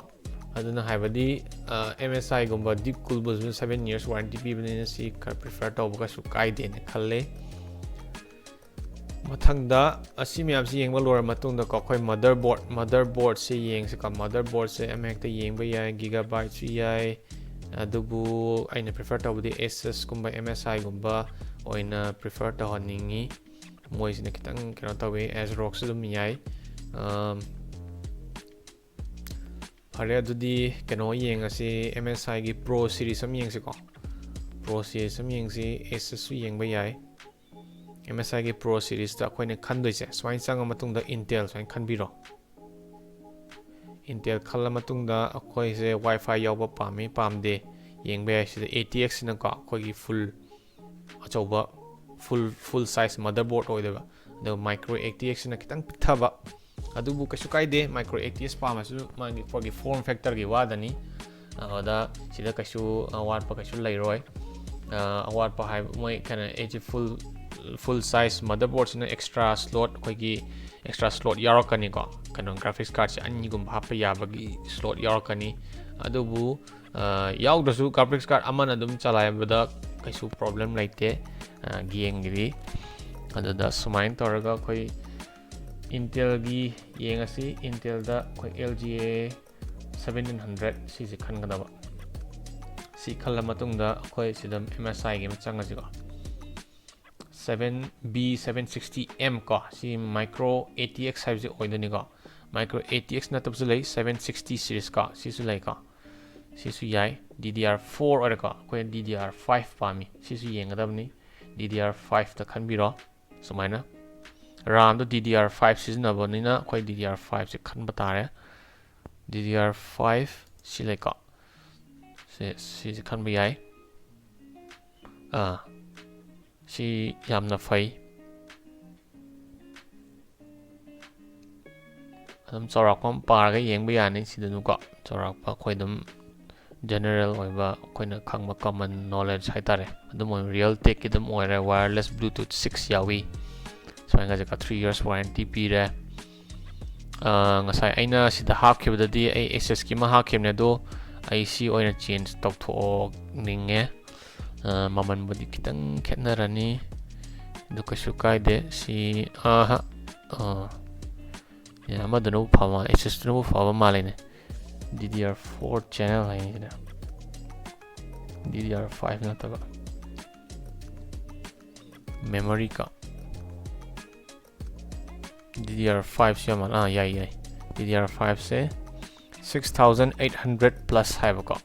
ꯑꯗꯨꯅ ꯍꯥꯏꯕꯗꯤ ꯑꯦꯝ ꯑꯦꯁ ꯑꯥꯏꯒꯨꯝꯕ ꯗꯤꯞ ꯀꯨꯜꯕꯨꯁꯨ ꯁꯚꯦꯟ ꯌꯔꯁ ꯋꯥꯔꯦꯟꯇꯤ ꯄꯤꯕꯅꯤꯅ ꯁꯤ ꯈꯔ ꯄ꯭ꯔꯤꯐꯔ ꯇꯧꯕ ꯀꯩꯁꯨ ꯀꯥꯏꯗꯦꯅ ꯈꯜꯂꯦ꯫ ꯃꯊꯪꯗ ꯑꯁꯤ ꯃꯌꯥꯝꯁꯤ ꯌꯦꯡꯕ ꯂꯣꯏꯔ ꯃꯇꯨꯡꯗꯀꯣ, ꯑꯩꯈꯣꯏ ꯃꯥꯗꯔꯕꯣꯔꯗ, ꯃꯥꯗꯔꯕꯣꯔꯗꯁꯦ ꯌꯦꯡꯁꯤꯀꯣ꯫ ꯃꯥꯗꯔꯕꯣꯔꯗꯁꯦ ꯑꯃ ꯍꯦꯛꯇ ꯌꯦꯡꯕ ꯌꯥꯏ, ꯒꯤꯒꯥꯕꯥꯏꯠꯁꯨ ꯌꯥꯏ, ꯑꯗꯨꯕꯨ ꯑꯩꯅ ꯄ꯭ꯔꯤꯐꯔ ꯇꯧꯕꯗꯤ ꯑꯦꯁꯁꯀꯨꯝꯕ ꯑꯦꯝ ꯑꯦꯁ ꯑꯥꯏꯒꯨꯝꯕ ꯑꯣꯏꯅ ꯄ꯭ꯔꯤꯐꯔ ꯇꯧꯍꯟꯅꯤꯡꯉꯤ꯫ ꯃꯣꯏꯁꯤꯅ ꯈꯤꯇꯪ ꯀꯩꯅꯣ ꯇꯧꯋꯤ, ꯑꯦꯁꯔꯣꯛꯁꯨ ꯑꯗꯨꯝ ꯌꯥꯏ꯫ ꯑꯝ, ꯐꯔꯦ, ꯑꯗꯨꯗꯤ ꯀꯩꯅꯣ ꯌꯦꯡꯉꯁꯤ, ꯑꯦꯝ ꯑꯦꯁ ꯑꯥꯏꯒꯤ ꯄ꯭ꯔꯣ ꯁꯤꯔꯤꯁ ꯑꯃ ꯌꯦꯡꯁꯤꯀꯣ꯫ ꯄ꯭ꯔꯣ ꯁꯤꯔꯤꯁ ꯑꯃ ꯌꯦꯡꯁꯤ, ꯑꯦꯁꯁꯨ ꯌꯦꯡꯕ ꯌꯥꯏ꯫ ꯑꯦꯝ ꯑꯦꯁ ꯑꯥꯏꯒꯤ ꯄ꯭ꯔꯣ ꯁꯤꯔꯤꯁꯇ ꯑꯩꯈꯣꯏꯅ ꯈꯟꯗꯣꯏꯁꯦ, ꯁꯨꯃꯥꯏꯅ ꯆꯪꯉ ꯃꯇꯨꯡꯗ ꯏꯟꯇꯦꯜ ꯁꯨꯃꯥꯏꯅ ꯈꯟꯕꯤꯔꯣ꯫ ꯏꯟꯇꯦꯜ ꯈꯜꯂ ꯃꯇꯨꯡꯗ ꯑꯩꯈꯣꯏꯁꯦ ꯋꯥꯏ ꯐꯥꯏ ꯌꯥꯎꯕ ꯄꯥꯝꯃꯤ ꯄꯥꯝꯗꯦ ꯌꯦꯡꯕ ꯌꯥꯏ꯫ ꯁꯤꯗ ꯑꯦ ꯇꯤ ꯑꯦꯛꯁꯁꯤꯅꯀꯣ ꯑꯩꯈꯣꯏꯒꯤ ꯐꯨꯜ ꯑꯆꯧꯕ, ꯐꯨꯜ, ꯐꯨꯜ ꯁꯥꯏꯖ ꯃꯥꯗꯔꯕꯣꯔꯗ ꯑꯣꯏꯗꯣꯏꯕ꯫ ꯑꯗꯨꯒ ꯃꯥꯏꯀ꯭ꯔꯣ ꯑꯦ ꯇꯤ ꯑꯦꯛꯁꯁꯤꯅ ꯈꯤꯇꯪ ꯄꯤꯛꯊꯕ, ꯑꯗꯨꯕꯨ ꯀꯩꯁꯨ ꯀꯥꯏꯗꯦ, ꯃꯥꯏꯀ꯭ꯔꯣ ꯑꯦ ꯇꯤ ꯑꯦꯛꯁ ꯄꯥꯝꯃꯁꯨ ꯃꯥꯒꯤ ꯐꯣꯔꯒꯤ ꯐꯣꯔꯝ ꯐꯦꯛꯇꯔꯒꯤ ꯋꯥꯗꯅꯤ꯫ ꯑꯗ ꯁꯤꯗ ꯀꯩꯁꯨ ꯑꯋꯥꯠꯄ ꯀꯩꯁꯨ ꯂꯩꯔꯣꯏ꯫ ꯑ, ꯑꯋꯥꯠꯄ ꯍꯥꯏꯕ ꯃꯣꯏ ꯀꯩꯅꯣ, ꯑꯩꯁꯦ ꯐꯨꯜ, ꯐꯨꯜ ꯁꯥꯏꯖ ꯃꯥꯗꯔꯕꯣꯔꯗꯁꯤꯅ ꯑꯦꯛꯁꯇ꯭ꯔꯥ ꯁ꯭ꯂꯣꯠ, ꯑꯩꯈꯣꯏꯒꯤ ꯑꯦꯛꯁꯇ꯭ꯔꯥ ꯁ꯭ꯂꯣꯠ ꯌꯥꯎꯔꯛꯀꯅꯤꯀꯣ꯫ ꯀꯩꯅꯣ, ꯒ꯭ꯔꯥꯐꯤꯛꯁ ꯀꯥꯔꯠꯁꯦ ꯑꯅꯤꯒꯨꯝꯕ ꯍꯥꯞꯄ ꯌꯥꯕꯒꯤ ꯁ꯭ꯂꯣꯠ ꯌꯥꯎꯔꯛꯀꯅꯤ꯫ ꯑꯗꯨꯕꯨ ꯑ, ꯌꯥꯎꯗ꯭ꯔꯁꯨ ꯒ꯭ꯔꯥꯐꯤꯛꯁ ꯀꯥꯔꯠ ꯑꯃꯅ ꯑꯗꯨꯝ ꯆꯂꯥꯏꯕꯗ ꯀꯩꯁꯨ ꯄ꯭ꯔꯣꯕ꯭ꯂꯦꯝ ꯂꯩꯇꯦ, ꯑ, ꯒꯦꯝꯒꯤꯗꯤ꯫ ꯑꯗꯨꯗ ꯁꯨꯃꯥꯏꯅ ꯇꯧꯔꯒ ꯑꯩꯈꯣꯏ ꯏꯟꯇꯦꯜꯒꯤ ꯌꯦꯡꯉꯁꯤ꯫ ꯏꯟꯇꯦꯜꯗ ꯑꯩꯈꯣꯏ ꯑꯦꯜ ꯖꯤ ꯑꯦ ꯁꯚꯦꯟꯇꯤꯟ ꯍꯟꯗ꯭ꯔꯦꯠ ꯁꯤꯁꯦ ꯈꯟꯒꯗꯕ꯫ ꯁꯤ ꯈꯜꯂ ꯃꯇꯨꯡꯗ ꯑꯩꯈꯣꯏ ꯁꯤꯗ ꯑꯦꯝ ꯑꯦꯁ ꯑꯥꯏꯒꯤ ꯑꯃ ꯆꯪꯉꯁꯤꯀꯣ꯫ Seven B seven sixty M ꯀꯣ, ꯁꯤ ꯃꯥꯏꯀ꯭ꯔꯣ ꯑꯦ ꯇꯤ ꯑꯦꯛꯁ ꯍꯥꯏꯕꯁꯤ ꯑꯣꯏꯗꯣꯏꯅꯤꯀꯣ꯫ ꯃꯥꯏꯀ꯭ꯔꯣ ꯑꯦ ꯇꯤ ꯑꯦꯛꯁ ꯅꯠꯇꯕꯁꯨ ꯂꯩ, ꯁꯚꯦꯟ ꯁꯤꯛꯁꯇꯤ ꯁꯤꯔꯤꯁ ꯀꯣ, ꯁꯤꯁꯨ ꯂꯩꯀꯣ꯫ ꯁꯤꯁꯨ ꯌꯥꯏ, ꯗꯤ ꯗꯤ ꯑꯥꯔ ꯐꯣꯔ ꯑꯣꯏꯔꯦꯀꯣ꯫ ꯑꯩꯈꯣꯏꯅ ꯗꯤ ꯗꯤ ꯑꯥꯔ ꯐꯥꯏꯚ ꯄꯥꯝꯃꯤ, ꯁꯤꯁꯨ ꯌꯦꯡꯒꯗꯕꯅꯤ꯫ ꯗꯤ ꯗꯤ ꯑꯥꯔ ꯐꯥꯏꯚꯇ ꯈꯟꯕꯤꯔꯣ ꯁꯨꯃꯥꯏꯅ꯫ ꯔꯥꯝꯗꯣ ꯗꯤ ꯗꯤ ꯑꯥꯔ ꯐꯥꯏꯚ ꯁꯤꯖꯤꯟꯅꯕꯅꯤꯅ ꯑꯩꯈꯣꯏ ꯗꯤ ꯗꯤ ꯑꯥꯔ ꯐꯥꯏꯚꯁꯦ ꯈꯟꯕ ꯇꯥꯔꯦ꯫ ꯗꯤ ꯗꯤ ꯑꯥꯔ ꯐꯥꯏꯚ ꯁꯤ ꯂꯩꯀꯣ, ꯁꯤ ꯁꯤꯁꯦ ꯈꯟꯕ ꯌꯥꯏ꯫ ꯑꯥ, ꯁꯤ ꯌꯥꯝꯅ ꯐꯩ꯫ ꯑꯗꯨꯝ ꯆꯥꯎꯔꯥꯛꯄ ꯑꯃ ꯄꯥꯔꯒ ꯌꯦꯡꯕ ꯌꯥꯅꯤ꯫ ꯁꯤꯗꯅꯨꯀꯣ, ꯆꯥꯎꯔꯥꯛꯄ ꯑꯩꯈꯣꯏ ꯑꯗꯨꯝ ꯖꯦꯅꯔꯦꯜ ꯑꯣꯏꯕ, ꯑꯩꯈꯣꯏꯅ ꯈꯪꯕ ꯀꯃꯟ ꯅꯣꯂꯦꯖ ꯍꯥꯏꯇꯥꯔꯦ, ꯑꯗꯨꯝ ꯑꯣꯏꯅ ꯔꯤꯌꯦꯜ ꯇꯦꯛꯀꯤ ꯑꯗꯨꯝ ꯑꯣꯏꯔꯦ꯫ ꯋꯥꯌꯔꯂꯦꯁ ꯕ꯭ꯂꯨꯇꯨꯠ ꯁꯤꯛꯁ ꯌꯥꯎꯏ꯫ ꯁꯨꯃꯥꯏꯅ ꯊ꯭ꯔꯤ ꯌꯔꯁ ꯋꯥꯔꯦꯟꯇꯤ ꯄꯤꯔꯦ꯫ ꯑꯥ, ꯉꯁꯥꯏ ꯑꯩꯅ ꯁꯤꯗ ꯍꯥꯞꯈꯤꯕꯗꯗꯤ ꯑꯩ ꯑꯦꯁꯁꯀꯤ ꯑꯃ ꯍꯥꯞꯈꯤꯕꯅꯦ, ꯑꯗꯣ ꯑꯩ ꯁꯤ ꯑꯣꯏꯅ ꯆꯦꯟꯖ ꯇꯧꯊꯣꯛꯅꯤꯡꯉꯦ꯫ ꯑꯥ, ꯃꯃꯜꯕꯨꯗꯤ ꯈꯤꯇꯪ ꯈꯦꯠꯅꯔꯅꯤ, ꯑꯗꯨ ꯀꯩꯁꯨ ꯀꯥꯏꯗꯦ꯫ ꯁꯤ, ꯑꯥꯍ, ꯑꯥ, ꯑꯦ, ꯑꯃꯗꯨꯅꯕꯨ ꯐꯕ ꯃꯥꯜꯂꯦ, ꯑꯦꯁꯁꯇꯨꯅꯕꯨ ꯐꯕ ꯃꯥꯜꯂꯦꯅꯦ꯫ D D R four channel ꯍꯥꯏꯁꯤꯅ, ꯗꯤ ꯗꯤ ꯑꯥꯔ ꯐꯥꯏꯚ ꯅꯠꯇꯕ꯫ ꯃꯦꯃꯣꯔꯤ ꯀꯣ, ꯗꯤ ꯗꯤ ꯑꯥꯔ ꯐꯥꯏꯚꯁꯦ ꯌꯥꯝ, ꯑꯥ, ꯌꯥꯏ, ꯌꯥꯏ꯫ ꯗꯤ ꯗꯤ ꯑꯥꯔ ꯐꯥꯏꯚꯁꯦ six thousand eight hundred plus ꯍꯥꯏꯕꯀꯣ꯫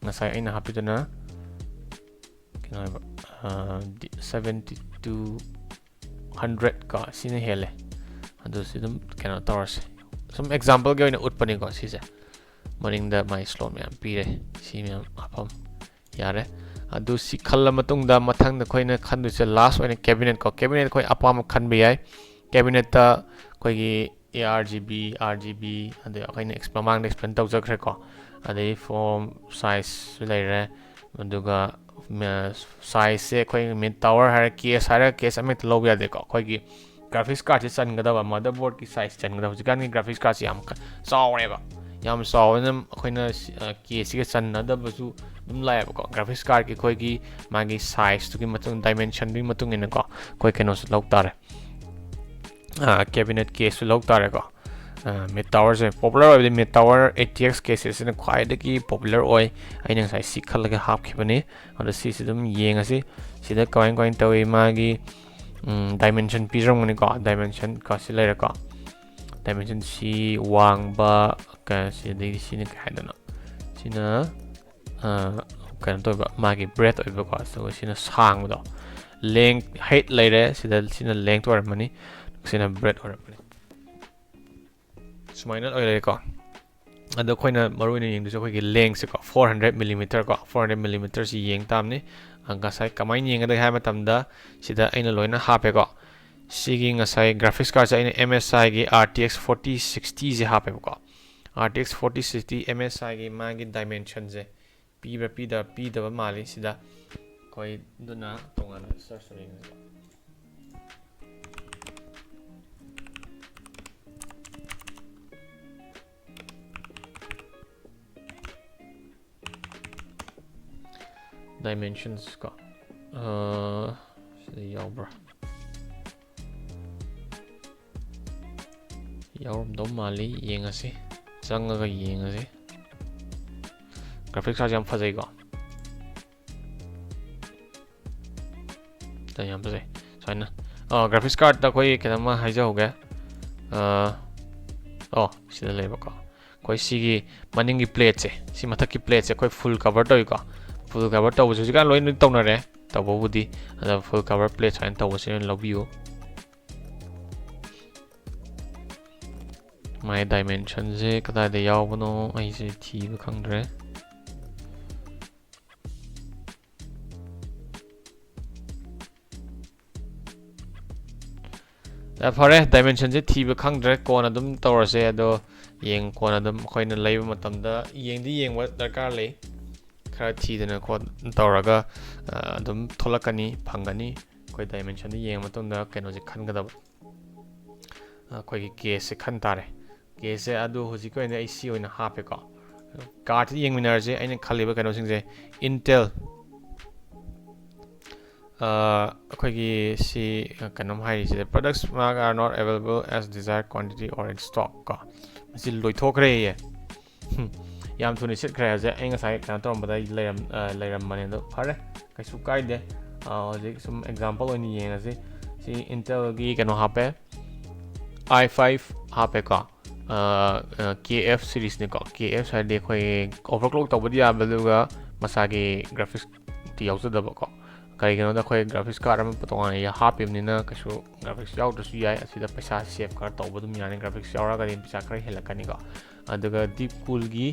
ꯉꯁꯥꯏ ꯑꯩꯅ ꯍꯥꯞꯄꯤꯗꯨꯅ ꯀꯩꯅꯣ ꯍꯥꯏꯕ, ꯑꯥ, ꯗꯤ-, seventy two hundred ꯀꯣ, ꯁꯤꯅ ꯍꯦꯜꯂꯦ꯫ ꯑꯗꯨ ꯁꯤ ꯑꯗꯨꯝ ꯀꯩꯅꯣ ꯇꯧꯔꯁꯦ, ꯁꯨꯝ ꯑꯦꯛꯖꯥꯝꯄꯜꯒꯤ ꯑꯣꯏꯅ ꯎꯠꯄꯅꯤꯀꯣ ꯁꯤꯁꯦ꯫ ꯃꯅꯤꯡꯗ ꯃꯥꯏ ꯁ꯭ꯂꯣꯠ ꯃꯌꯥꯝ ꯄꯤꯔꯦ, ꯁꯤ ꯃꯌꯥꯝ ꯍꯥꯞꯐꯝ ꯌꯥꯔꯦ꯫ ꯑꯗꯨ ꯁꯤ ꯈꯜꯂ ꯃꯇꯨꯡꯗ ꯃꯊꯪꯗ ꯑꯩꯈꯣꯏꯅ ꯈꯟꯗꯣꯏꯁꯦ ꯂꯥꯁ ꯑꯣꯏꯅ ꯀꯦꯕꯤꯅꯦꯠ ꯀꯣ꯫ ꯀꯦꯕꯤꯅꯦꯠ ꯑꯩꯈꯣꯏ ꯑꯄꯥꯝꯕ ꯈꯟꯕ ꯌꯥꯏ꯫ ꯀꯦꯕꯤꯅꯦꯠꯇ ꯑꯩꯈꯣꯏꯒꯤ A R G B, R G B, ꯑꯗꯩ ꯑꯩꯈꯣꯏꯅ ꯑꯦꯛꯁ-, ꯃꯃꯥꯡꯗ ꯑꯦꯛꯁꯄ꯭ꯂꯦꯟ ꯇꯧꯖꯈ꯭ꯔꯦꯀꯣ꯫ ꯑꯗꯩ ꯐꯣꯝ ꯁꯥꯏꯖꯁꯨ ꯂꯩꯔꯦ, ꯑꯗꯨꯒ ꯁꯥꯏꯖꯁꯦ ꯑꯩꯈꯣꯏ ꯃꯤꯠ ꯇꯥꯋꯔ ꯍꯥꯏꯔ, ꯀꯦꯁ ꯍꯥꯏꯔ, ꯀꯦꯁ ꯑꯃꯍꯦꯛꯇ ꯂꯧꯕ ꯌꯥꯗꯦꯀꯣ꯫ ꯑꯩꯈꯣꯏꯒꯤ ꯒ꯭ꯔꯥꯐꯤꯛꯁ ꯀꯥꯔꯠꯁꯦ ꯆꯟꯒꯗꯕ, ꯃꯥꯗꯔꯕꯣꯔꯗꯀꯤ ꯁꯥꯏꯖ ꯆꯟꯒꯗꯕ꯫ ꯍꯧꯖꯤꯛꯀꯥꯟꯒꯤ ꯒ꯭ꯔꯥꯐꯤꯛꯁ ꯀꯥꯔꯠꯁꯦ ꯌꯥꯝ ꯀ-, ꯆꯥꯎꯔꯦꯕ, ꯌꯥꯝ ꯆꯥꯎꯕꯅꯤꯅ ꯑꯩꯈꯣꯏꯅ ꯁꯤ-, ꯑ, ꯀꯦꯁꯁꯤꯒ ꯆꯟꯅꯗꯕꯁꯨ ꯑꯗꯨꯝ ꯂꯥꯛꯑꯦꯕꯀꯣ꯫ ꯒ꯭ꯔꯥꯐꯤꯛꯁ ꯀꯥꯔꯠꯀꯤ ꯑꯩꯈꯣꯏꯒꯤ ꯃꯥꯒꯤ ꯁꯥꯏꯖꯇꯨꯒꯤ ꯃꯇꯨꯡ, ꯗꯥꯏꯃꯦꯟꯁꯟꯗꯨꯒꯤ ꯃꯇꯨꯡ ꯏꯟꯅꯀꯣ, ꯑꯩꯈꯣꯏ ꯀꯩꯅꯣꯁꯨ ꯂꯧ ꯇꯥꯔꯦ, ꯀꯦꯕꯤꯅꯦꯠ ꯀꯦꯁꯁꯨ ꯂꯧ ꯇꯥꯔꯦꯀꯣ꯫ ꯃꯤꯠ ꯇꯥꯋꯔꯁꯦ ꯄꯣꯄꯨꯂꯔ ꯑꯣꯏꯕꯗꯤ ꯃꯤꯠ ꯇꯥꯋꯔ ꯑꯦ ꯇꯤ ꯑꯦꯛꯁ ꯀꯦꯁꯦꯁꯁꯤꯅ ꯈ꯭ꯋꯥꯏꯗꯒꯤ ꯄꯣꯄꯨꯂꯔ ꯑꯣꯏ꯫ ꯑꯩꯅ ꯉꯁꯥꯏ ꯁꯤ ꯈꯜꯂꯒ ꯍꯥꯞꯈꯤꯕꯅꯤ꯫ ꯑꯗꯣ ꯁꯤꯁꯤ ꯑꯗꯨꯝ ꯌꯦꯡꯉꯁꯤ, ꯁꯤꯗ ꯀꯃꯥꯏ ꯀꯃꯥꯏꯅ ꯇꯧꯏ꯫ ꯃꯥꯒꯤ ꯗꯥꯏꯃꯦꯟꯁꯟ ꯄꯤꯖꯔꯝꯒꯅꯤꯀꯣ, ꯗꯥꯏꯃꯦꯟꯁꯟ ꯀꯣ ꯁꯤ ꯂꯩꯔꯦꯀꯣ꯫ ꯗꯥꯏꯃꯦꯟꯁꯟ ꯁꯤ ꯋꯥꯡꯕ, ꯀ-, ꯁꯤ, ꯑꯗꯩꯗꯤ ꯁꯤꯅ ꯀꯩ ꯍꯥꯏꯗꯣꯏꯅꯣ? ꯁꯤꯅ, ꯑ, ꯀꯩꯅꯣ ꯇꯧꯕ, ꯃꯥꯒꯤ ꯕ꯭ꯔꯦꯠ ꯑꯣꯏꯕꯀꯣ, ꯑꯗꯨꯒ ꯁꯤꯅ ꯁꯥꯡꯕꯗꯣ꯫ ꯂꯦꯡ ꯍꯩꯠ ꯂꯩꯔꯦ ꯁꯤꯗ, ꯁꯤꯅ ꯂꯦꯡ ꯑꯣꯏꯔꯝꯃꯅꯤ꯫ ꯁꯤꯅ ꯕ꯭ꯔꯦꯠ ꯑꯣꯏꯔꯛꯄꯅꯤ꯫ ꯁꯨꯃꯥꯏꯅ ꯑꯣꯏꯔꯦꯀꯣ꯫ ꯑꯗꯣ ꯑꯩꯈꯣꯏꯅ ꯃꯔꯨ ꯑꯣꯏꯅ ꯌꯦꯡꯗꯣꯏꯁꯦ ꯑꯩꯈꯣꯏꯒꯤ ꯂꯦꯡꯁꯦꯀꯣ, ꯐꯣꯔ ꯍꯟꯗ꯭ꯔꯦꯠ ꯃꯤꯂꯤꯃꯤꯇꯔ ꯀꯣ, ꯐꯣꯔ ꯍꯟꯗ꯭ꯔꯦꯠ ꯃꯤꯂꯤꯃꯤꯇꯔꯁꯤ ꯌꯦꯡ ꯇꯥꯕꯅꯤ꯫ ꯑ, ꯉꯁꯥꯏ ꯀꯃꯥꯏꯅ ꯌꯦꯡꯒꯗꯒꯦ ꯍꯥꯏꯕ ꯃꯇꯝꯗ, ꯁꯤꯗ ꯑꯩꯅ ꯂꯣꯏꯅ ꯍꯥꯞꯄꯦꯀꯣ꯫ ꯁꯤꯒꯤ ꯉꯁꯥꯏ ꯒ꯭ꯔꯥꯐꯤꯛꯁ ꯀꯥꯔꯠꯁꯦ ꯑꯩꯅ ꯑꯦꯝ ꯑꯦꯁ ꯑꯥꯏꯒꯤ ꯑꯥꯔ ꯇꯤ ꯑꯦꯛꯁ ꯐꯣꯔꯇꯤ ꯁꯤꯛꯁꯇꯤꯁꯦ ꯍꯥꯞꯄꯦꯕꯀꯣ꯫ R T X forty sixty M S ꯑꯥꯏꯒꯤ ꯃꯥꯒꯤ ꯗꯥꯏꯃꯦꯟꯁꯟꯁꯦ ꯄꯤꯕ꯭ꯔꯥ ꯄꯤꯗ-, ꯄꯤꯗꯕ ꯃꯥꯜꯂꯤ ꯁꯤꯗ꯫ ꯑꯩꯈꯣꯏ ꯑꯗꯨꯅ ꯇꯣꯉꯥꯟꯅ ꯁꯔꯆ ꯇꯧ ꯌꯦꯡꯁꯤꯀꯣ꯫ Dimensions ꯀꯣ, ꯑ, ꯁꯤꯗ ꯌꯥꯎꯕ꯭ꯔꯥ? ꯌꯥꯎꯔꯝꯗꯧ ꯃꯥꯜꯂꯤ, ꯌꯦꯡꯉꯁꯤ, ꯆꯪꯉꯒ ꯌꯦꯡꯉꯁꯤ꯫ ꯒ꯭ꯔꯥꯐꯤꯛꯁ ꯀꯥꯔꯠꯁꯦ ꯌꯥꯝ ꯐꯖꯩꯀꯣ꯫ ꯌꯥꯝ ꯐꯖꯩ꯫ ꯁꯨꯃꯥꯏꯅ, ꯑ, ꯒ꯭ꯔꯥꯐꯤꯛꯁ ꯀꯥꯔꯠꯇ ꯑꯩꯈꯣꯏ ꯀꯩꯅꯣꯝꯃ ꯍꯥꯏꯖꯍꯧꯒꯦ꯫ ꯑ, ꯑꯣ, ꯁꯤꯗ ꯂꯩꯕꯀꯣ꯫ ꯑꯩꯈꯣꯏ ꯁꯤꯒꯤ ꯃꯅꯤꯡꯒꯤ ꯄ꯭ꯂꯦꯠꯁꯦ, ꯁꯤ ꯃꯊꯛꯀꯤ ꯄ꯭ꯂꯦꯠꯁꯦ ꯑꯩꯈꯣꯏ ꯐꯨꯜ ꯀꯚꯔ ꯇꯧꯏꯀꯣ꯫ ꯐꯨꯜ ꯀꯚꯔ ꯇꯧꯕꯁꯦ ꯍꯧꯖꯤꯛꯀꯥꯟ ꯂꯣꯏꯅ ꯇꯧꯅꯔꯦ ꯇꯧꯕꯕꯨꯗꯤ, ꯑꯗ ꯐꯨꯜ ꯀꯚꯔ ꯄ꯭ꯂꯦꯠ ꯁꯨꯃꯥꯏꯅ ꯇꯧꯕꯁꯦ ꯑꯣꯏꯅ ꯂꯧꯕꯤꯌꯨ꯫ ꯃꯥꯏ ꯗꯥꯏꯃꯦꯟꯁꯟꯁꯦ ꯀꯗꯥꯏꯗ ꯌꯥꯎꯕꯅꯣ ꯑꯩꯁꯦ ꯊꯤꯕ ꯈꯪꯗ꯭ꯔꯦ꯫ ꯑ, ꯐꯔꯦ, ꯗꯥꯏꯃꯦꯟꯁꯟꯁꯦ ꯊꯤꯕ ꯈꯪꯗ꯭ꯔꯦ, ꯀꯣꯟꯅ ꯑꯗꯨꯝ ꯇꯧꯔꯁꯦ꯫ ꯑꯗꯣ ꯌꯦꯡ-, ꯀꯣꯟꯅ ꯑꯗꯨꯝ ꯑꯩꯈꯣꯏꯅ ꯂꯩꯕ ꯃꯇꯝꯗ ꯌꯦꯡꯗꯤ ꯌꯦꯡꯕ ꯗꯔꯀꯥꯔ ꯂꯩ꯫ ꯈꯔ ꯊꯤꯗꯅ ꯈꯣꯠ ꯇꯧꯔꯒ, ꯑ, ꯑꯗꯨꯝ ꯊꯣꯛꯂꯛꯀꯅꯤ, ꯐꯪꯒꯅꯤ꯫ ꯑꯩꯈꯣꯏ ꯗꯥꯏꯃꯦꯟꯁꯟꯗ ꯌꯦꯡꯉ ꯃꯇꯨꯡꯗ ꯀꯩꯅꯣꯁꯦ ꯈꯟꯒꯗꯕ, ꯑꯩꯈꯣꯏꯒꯤ ꯀꯦꯁꯁꯦ ꯈꯟ ꯇꯥꯔꯦ꯫ ꯀꯦꯁꯁꯦ ꯑꯗꯨ ꯍꯧꯖꯤꯛꯀꯤ ꯑꯣꯏꯅ ꯑꯩ ꯁꯤ ꯑꯣꯏꯅ ꯍꯥꯞꯄꯦꯀꯣ꯫ ꯀꯥꯔꯠꯁꯤ ꯌꯦꯡꯃꯤꯟꯅꯔꯁꯦ꯫ ꯑꯩꯅ ꯈꯜꯂꯤꯕ ꯀꯩꯅꯣꯁꯤꯡꯁꯦ, Intel, ꯑ, ꯑꯩꯈꯣꯏꯒꯤ ꯁꯤ ꯀꯩꯅꯣꯝ ꯍꯥꯏꯔꯤꯁꯤꯗ, "Products mark are not available as desired quantity or in stock" ꯀꯣ꯫ ꯃꯁꯤ ꯂꯣꯏꯊꯣꯛꯈ꯭ꯔꯦꯌꯦ꯫ ꯍꯝ, ꯌꯥꯝ ꯊꯨꯅ ꯁꯤꯠꯈ꯭ꯔꯦ ꯍꯧꯖꯤꯛ꯫ ꯑꯩ ꯉꯁꯥꯏ ꯀꯩꯅꯣ ꯇꯧꯔꯝꯕꯗ ꯑꯩ ꯂꯩꯔꯝ-, ꯑ, ꯂꯩꯔꯝꯕꯅꯦ꯫ ꯑꯗꯣ ꯐꯔꯦ, ꯀꯩꯁꯨ ꯀꯥꯏꯗꯦ꯫ ꯑ, ꯍꯧꯖꯤꯛ ꯁꯨꯝ ꯑꯦꯛꯖꯥꯝꯄꯜ ꯑꯣꯏꯅ ꯌꯦꯡꯉꯁꯤ꯫ ꯁꯤ Intelꯒꯤ ꯀꯩꯅꯣ ꯍꯥꯞꯄꯦ, i five ꯍꯥꯞꯄꯦꯀꯣ꯫ ꯑ, ꯑ, K F seriesꯅꯤꯀꯣ꯫ K F ꯍꯥꯏꯔꯗꯤ ꯑꯩꯈꯣꯏ overclock ꯇꯧꯕꯗꯤ ꯌꯥꯕ, ꯑꯗꯨꯒ ꯃꯁꯥꯒꯤ ꯒ꯭ꯔꯥꯐꯤꯛꯁꯇꯤ ꯌꯥꯎꯖꯗꯕꯀꯣ꯫ ꯀꯩꯒꯤꯅꯣꯗ ꯑꯩꯈꯣꯏ graphics card ꯑꯃ ꯇꯣꯉꯥꯟꯅ ꯍꯥꯞꯄꯤꯕꯅꯤꯅ ꯀꯩꯁꯨ graphics ꯌꯥꯎꯗ꯭ꯔꯁꯨ ꯌꯥꯏ꯫ ꯑꯁꯤꯗ ꯄꯩꯁꯥ save ꯈꯔ ꯇꯧꯕ ꯑꯗꯨꯝ ꯌꯥꯅꯤ, graphics ꯌꯥꯎꯔꯒꯗꯤ ꯄꯩꯁꯥ ꯈꯔ ꯍꯦꯜꯂꯛꯀꯅꯤꯀꯣ꯫ ꯑꯗꯨꯒ DeepCoolꯒꯤ,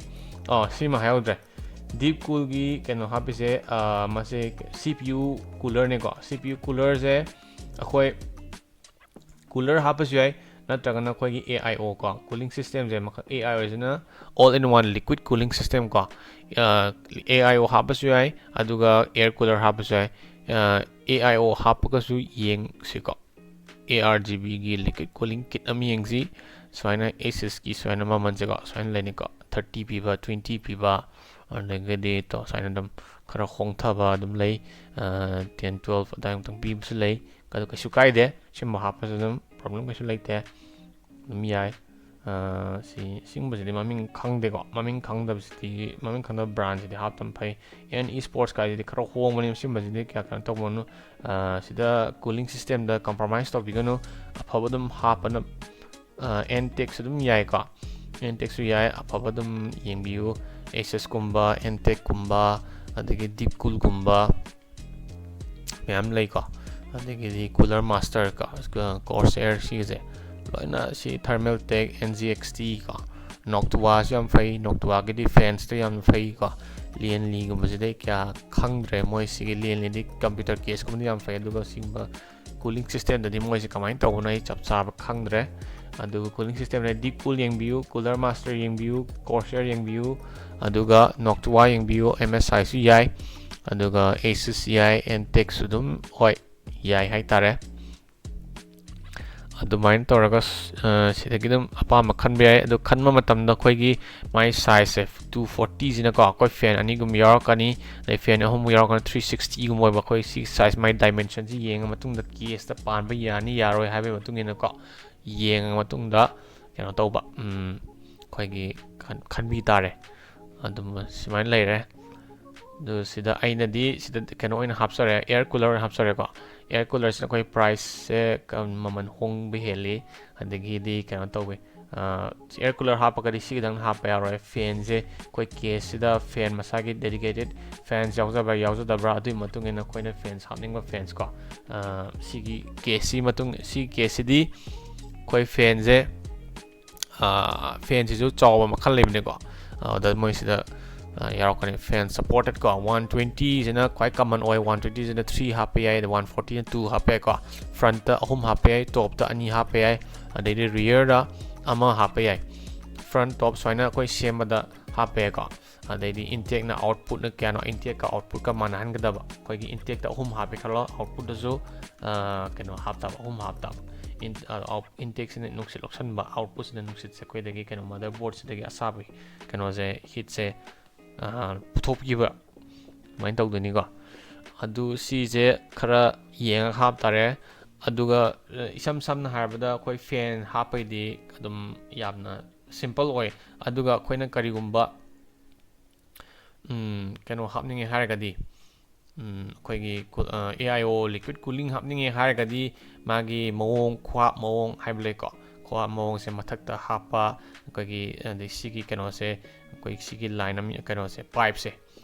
ꯑꯣ, ꯁꯤꯃ ꯍꯥꯏꯍꯧꯗ꯭ꯔꯦ꯫ DeepCoolꯒꯤ ꯀꯩꯅꯣ ꯍꯥꯞꯄꯤꯁꯦ, ꯑ, ꯃꯁꯤ CPU coolerꯅꯦꯀꯣ꯫ CPU coolerꯁꯦ ꯑꯩꯈꯣꯏ cooler ꯍꯥꯞꯄꯁꯨ ꯌꯥꯏ, ꯅꯠꯇ꯭ꯔꯒꯅ ꯑꯩꯈꯣꯏꯒꯤ AIO ꯀꯣ, cooling systemꯁꯦ ꯃꯈꯜ, AIOꯁꯤꯅ all in one liquid cooling system ꯀꯣ, ꯑ, AIO ꯍꯥꯞꯄꯁꯨ ꯌꯥꯏ, ꯑꯗꯨꯒ air cooler ꯍꯥꯞꯄꯁꯨ ꯌꯥꯏ꯫ ꯑ, AIO ꯍꯥꯞꯄꯒꯁꯨ ꯌꯦꯡꯁꯤꯀꯣ꯫ ARGBꯒꯤ liquid cooling kit ꯑꯃ ꯌꯦꯡꯁꯤ꯫ ꯁꯨꯃꯥꯏꯅ Asusꯀꯤ ꯁꯨꯃꯥꯏꯅ ꯃꯃꯜꯁꯦꯀꯣ, ꯁꯨꯃꯥꯏꯅ ꯂꯩꯅꯤꯀꯣ, thirty ꯄꯤꯕ, twenty ꯄꯤꯕ, ꯑꯗꯒꯤꯗꯤ ꯇꯣ ꯁꯨꯃꯥꯏꯅ ꯑꯗꯨꯝ ꯈꯔ ꯍꯣꯡꯊꯕ ꯑꯗꯨꯝ ꯂꯩ, ten, twelve ꯑꯗꯨꯋꯥꯏꯃꯨꯛꯇꯪ ꯄꯤꯕꯁꯨ ꯂꯩ꯫ ꯑꯗꯨ ꯀꯩꯁꯨ ꯀꯥꯏꯗꯦ, ꯁꯤꯒꯨꯝꯕ ꯍꯥꯞꯄꯁꯨ ꯑꯗꯨꯝ problem ꯀꯩꯁꯨ ꯂꯩꯇꯦ, ꯑꯗꯨꯝ ꯌꯥꯏ꯫ ꯑ, ꯁꯤ, ꯁꯤꯒꯨꯝꯕꯁꯤꯗꯤ ꯃꯃꯤꯡ ꯈꯪꯗꯦꯀꯣ, ꯃꯃꯤꯡ ꯈꯪꯗꯕꯁꯤꯗꯤ, ꯃꯃꯤꯡ ꯈꯪꯗꯕ brandꯁꯤꯗꯤ ꯍꯥꯞꯇꯕ ꯐꯩ꯫ ꯑꯦꯟ ꯏ ꯁ꯭ꯄꯣꯔꯠꯁ ꯀꯥꯏꯁꯤꯗꯤ ꯈꯔ ꯍꯣꯡꯕꯅꯤ, ꯁꯤꯒꯨꯝꯕꯁꯤꯗꯤ ꯀꯌꯥ ꯀꯩꯅꯣ ꯇꯧꯕꯅꯨ꯫ ꯑ, ꯁꯤꯗ cooling systemꯗ compromise ꯇꯧꯕꯤꯒꯅꯨ, ꯑꯐꯕ ꯑꯗꯨꯝ ꯍꯥꯞꯄꯅ, ꯑ, Antecꯁꯨ ꯑꯗꯨꯝ ꯌꯥꯏꯀꯣ, Antecꯁꯨ ꯌꯥꯏ, ꯑꯐꯕ ꯑꯗꯨꯝ ꯌꯦꯡꯕꯤꯌꯨ꯫ Asusꯀꯨꯝꯕ, Antecꯀꯨꯝꯕ, ꯑꯗꯒꯤ DeepCoolꯒꯨꯝꯕ ꯃꯌꯥꯝ ꯂꯩꯀꯣ꯫ ꯑꯗꯒꯤꯗꯤ Cooler Master ꯀꯣ, Corsair ꯁꯤꯒꯤꯁꯦ ꯂꯣꯏꯅ, ꯁꯤ Thermaltake, NZXT ꯀꯣ, Noctuaꯁꯨ ꯌꯥꯝ ꯐꯩ, Noctuaꯒꯤꯗꯤ fansꯇ ꯌꯥꯝ ꯐꯩꯀꯣ꯫ Lianliꯒꯨꯝꯕꯁꯤꯗꯤ ꯑꯩ ꯀꯌꯥ ꯈꯪꯗ꯭ꯔꯦ, ꯃꯣꯏ ꯁꯤꯒꯤ Lianliꯗꯤ computer caseꯀꯨꯝꯕꯗꯤ ꯌꯥꯝ ꯐꯩ, ꯑꯗꯨꯒ ꯁꯤꯒꯨꯝꯕ cooling systemꯗꯗꯤ ꯃꯣꯏꯁꯦ ꯀꯃꯥꯏꯅ ꯇꯧꯕꯅꯣ ꯑꯩ ꯆꯞ ꯆꯥꯕ ꯈꯪꯗ꯭ꯔꯦ꯫ ꯑꯗꯨꯒ cooling systemꯗ DeepCool ꯌꯦꯡꯕꯤꯌꯨ, Cooler Master ꯌꯦꯡꯕꯤꯌꯨ, Corsair ꯌꯦꯡꯕꯤꯌꯨ, ꯑꯗꯨꯒ Noctua ꯌꯦꯡꯕꯤꯌꯨ, MSIꯁꯨ ꯌꯥꯏ, ꯑꯗꯨꯒ Asus ꯌꯥꯏ, Antecꯁꯨ ꯑꯗꯨꯝ ꯍꯣꯏ ꯌꯥꯏ ꯍꯥꯏꯇꯥꯔꯦ꯫ ꯑꯗꯨꯃꯥꯏꯅ ꯇꯧꯔꯒ, ꯑ, ꯁꯤꯗꯒꯤ ꯑꯗꯨꯝ ꯑꯄꯥꯝꯕ ꯈꯟꯕ ꯌꯥꯏ꯫ ꯑꯗꯨ ꯈꯟꯕ ꯃꯇꯝꯗ ꯑꯩꯈꯣꯏꯒꯤ ꯃꯥꯏ sizeꯁꯦ two fortyꯁꯤꯅꯀꯣ, ꯑꯩꯈꯣꯏ fan ꯑꯅꯤꯒꯨꯝꯕ ꯌꯥꯎꯔꯛꯀꯅꯤ, ꯑꯗꯩ fan ꯑꯍꯨꯝ ꯌꯥꯎꯔꯛꯀꯅꯤ, three sixtyꯒꯨꯝꯕ ꯑꯣꯏꯕ꯫ ꯑꯩꯈꯣꯏ ꯁꯤ size, ꯃꯥꯏ dimensionꯁꯤ ꯌꯦꯡꯉ ꯃꯇꯨꯡꯗ caseꯇ ꯄꯥꯟꯕ ꯌꯥꯅꯤ ꯌꯥꯔꯣꯏ ꯍꯥꯏꯕꯒꯤ ꯃꯇꯨꯡ ꯏꯟꯅꯀꯣ, ꯌꯦꯡꯉ ꯃꯇꯨꯡꯗ ꯀꯩꯅꯣ ꯇꯧꯕ, ꯎꯝ, ꯑꯩꯈꯣꯏꯒꯤ ꯈꯟ-, ꯈꯟꯕꯤ ꯇꯥꯔꯦ꯫ ꯑꯗꯨꯝ ꯁꯨꯃꯥꯏꯅ ꯂꯩꯔꯦ꯫ ꯑꯗꯨ ꯁꯤꯗ ꯑꯩꯅꯗꯤ ꯁꯤꯗ ꯀꯩꯅꯣ ꯑꯣꯏꯅ ꯍꯥꯞꯆꯔꯦ, air cooler ꯑꯣꯏꯅ ꯍꯥꯞꯆꯔꯦꯀꯣ꯫ Air coolerꯁꯤꯅ ꯑꯩꯈꯣꯏ priceꯁꯦ ꯀ-, ꯃꯃꯜ ꯍꯣꯡꯕ ꯍꯦꯜꯂꯤ, ꯑꯗꯒꯤꯗꯤ ꯀꯩꯅꯣ ꯇꯧꯋꯤ, ꯑꯦꯌꯔ ꯀꯨꯂꯔ ꯍꯥꯞꯄꯒꯗꯤ ꯁꯤꯒꯤꯗꯪ ꯍꯥꯞꯄ ꯌꯥꯔꯣꯏ꯫ ꯐꯦꯟꯁꯦ ꯑꯩꯈꯣꯏ ꯀꯦꯁꯁꯤꯗ ꯐꯦꯟ ꯃꯁꯥꯒꯤ dedicated fans ꯌꯥꯎꯖꯕ꯭ꯔꯥ ꯌꯥꯎꯖꯗꯕ꯭ꯔꯥ, ꯑꯗꯨꯒꯤ ꯃꯇꯨꯡ ꯏꯟꯅ ꯑꯩꯈꯣꯏꯅ ꯐꯦꯟꯁ ꯍꯥꯞꯅꯤꯡꯕ ꯐꯦꯟꯁ ꯀꯣ, ꯁꯤꯒꯤ ꯀꯦꯁꯁꯤ ꯃꯇꯨꯡ ꯁꯤꯒꯤ ꯀꯦꯁꯁꯤꯗꯤ ꯑꯩꯈꯣꯏ ꯐꯦꯟꯁꯦ ꯐꯦꯟꯁꯤꯁꯨ ꯆꯥꯎꯕ ꯃꯈꯜ ꯂꯩꯕꯅꯦꯀꯣ꯫ ꯑꯗ ꯃꯣꯏꯁꯤꯗ ꯌꯥꯎꯔꯛꯀꯅꯤ ꯐꯦꯟ ꯁꯄꯣꯔꯇꯦꯠ ꯀꯣ꯫ ꯋꯥꯟ ꯇ꯭ꯋꯦꯟꯇꯤꯁꯤꯅ ꯈ꯭ꯋꯥꯏ ꯀꯃꯟ ꯑꯣꯏ, ꯋꯥꯟ ꯇ꯭ꯋꯦꯟꯇꯤꯁꯤꯅ ꯊ꯭ꯔꯤ ꯍꯥꯞꯄ ꯌꯥꯏ, ꯑꯗ ꯋꯥꯟ ꯐꯣꯔꯇꯤꯅ ꯇꯨ ꯍꯥꯞꯄ ꯌꯥꯏꯀꯣ꯫ ꯐ꯭ꯔꯟꯠꯇ ꯑꯍꯨꯝ ꯍꯥꯞꯄ ꯌꯥꯏ, ꯇꯣꯞꯇ ꯑꯅꯤ ꯍꯥꯞꯄ ꯌꯥꯏ, ꯑꯗꯩꯗꯤ ꯔꯤꯌꯔꯗ ꯑꯃ ꯍꯥꯞꯄ ꯌꯥꯏ꯫ ꯐ꯭ꯔꯟꯠ ꯇꯣꯞ ꯁꯨꯃꯥꯏꯅ ꯑꯩꯈꯣꯏ ꯁꯦꯝꯕꯗ ꯍꯥꯞꯄ ꯌꯥꯏꯀꯣ꯫ ꯑꯗꯩꯗꯤ ꯏꯟꯇꯦꯛꯅ ꯑꯥꯎꯠꯄꯨꯠꯅ ꯀꯌꯥꯅꯣ, ꯏꯟꯇꯦꯛꯀ ꯑꯥꯎꯠꯄꯨꯠꯀ ꯃꯥꯟꯅꯍꯟꯒꯗꯕ꯫ ꯑꯩꯈꯣꯏꯒꯤ ꯏꯟꯇꯦꯛꯇ ꯑꯍꯨꯝ ꯍꯥꯞꯄꯦ ꯈꯜꯂꯣ, ꯑꯥꯎꯠꯄꯨꯠꯇꯁꯨ ꯀꯩꯅꯣ ꯍꯥꯞꯇꯕ, ꯑꯍꯨꯝ ꯍꯥꯞꯇꯕ꯫ ꯏꯟꯇꯦꯛꯁꯤꯅ ꯅꯨꯡꯁꯤꯠ ꯂꯧꯁꯟꯕ, ꯑꯥꯎꯠꯄꯨꯠꯁꯤꯅ ꯅꯨꯡꯁꯤꯠꯁꯦ ꯑꯩꯈꯣꯏꯗꯒꯤ ꯀꯩꯅꯣ ꯃꯗꯔꯕꯣꯔꯗꯁꯤꯗꯒꯤ ꯑꯁꯥꯕꯒꯤ ꯀꯩꯅꯣꯁꯦ, ꯍꯤꯠꯁꯦ ꯄꯨꯊꯣꯛꯈꯤꯕ ꯑꯗꯨꯃꯥꯏꯅ ꯇꯧꯗꯣꯏꯅꯤꯀꯣ꯫ ꯑꯗꯨ ꯁꯤꯁꯦ ꯈꯔ ꯌꯦꯡꯉꯒ ꯍꯥꯞꯇꯥꯔꯦ꯫ ꯑꯗꯨꯒ ꯏꯁꯝ ꯁꯝꯅ ꯍꯥꯏꯔꯕꯗ ꯑꯩꯈꯣꯏ ꯐꯦꯟ ꯍꯥꯞꯄꯩꯗꯤ ꯑꯗꯨꯝ ꯌꯥꯝꯅ ꯁꯤꯝꯄꯜ ꯑꯣꯏ꯫ ꯑꯗꯨꯒ ꯑꯩꯈꯣꯏꯅ ꯀꯔꯤꯒꯨꯝꯕ ꯀꯩꯅꯣ ꯍꯥꯞꯅꯤꯡꯉꯦ ꯍꯥꯏꯔꯒꯗꯤ, ꯑꯩꯈꯣꯏꯒꯤ A I O liquid cooling ꯍꯥꯞꯅꯤꯡꯉꯦ ꯍꯥꯏꯔꯒꯗꯤ, ꯃꯥꯒꯤ ꯃꯑꯣꯡ, ꯈꯨꯍꯥꯞ ꯃꯑꯣꯡ ꯍꯥꯏꯕ ꯂꯩꯀꯣ꯫ ꯈꯨꯍꯥꯞ ꯃꯑꯣꯡꯁꯦ ꯃꯊꯛꯇ ꯍꯥꯞꯄ, ꯑꯩꯈꯣꯏꯒꯤ ꯑꯗꯩ ꯁꯤꯒꯤ ꯀꯩꯅꯣꯁꯦ, ꯑꯩꯈꯣꯏ ꯁꯤꯒꯤ ꯂꯥꯏꯟ ꯑꯃ, ꯀꯩꯅꯣꯁꯦ, ꯄꯥꯏꯞꯁꯦ,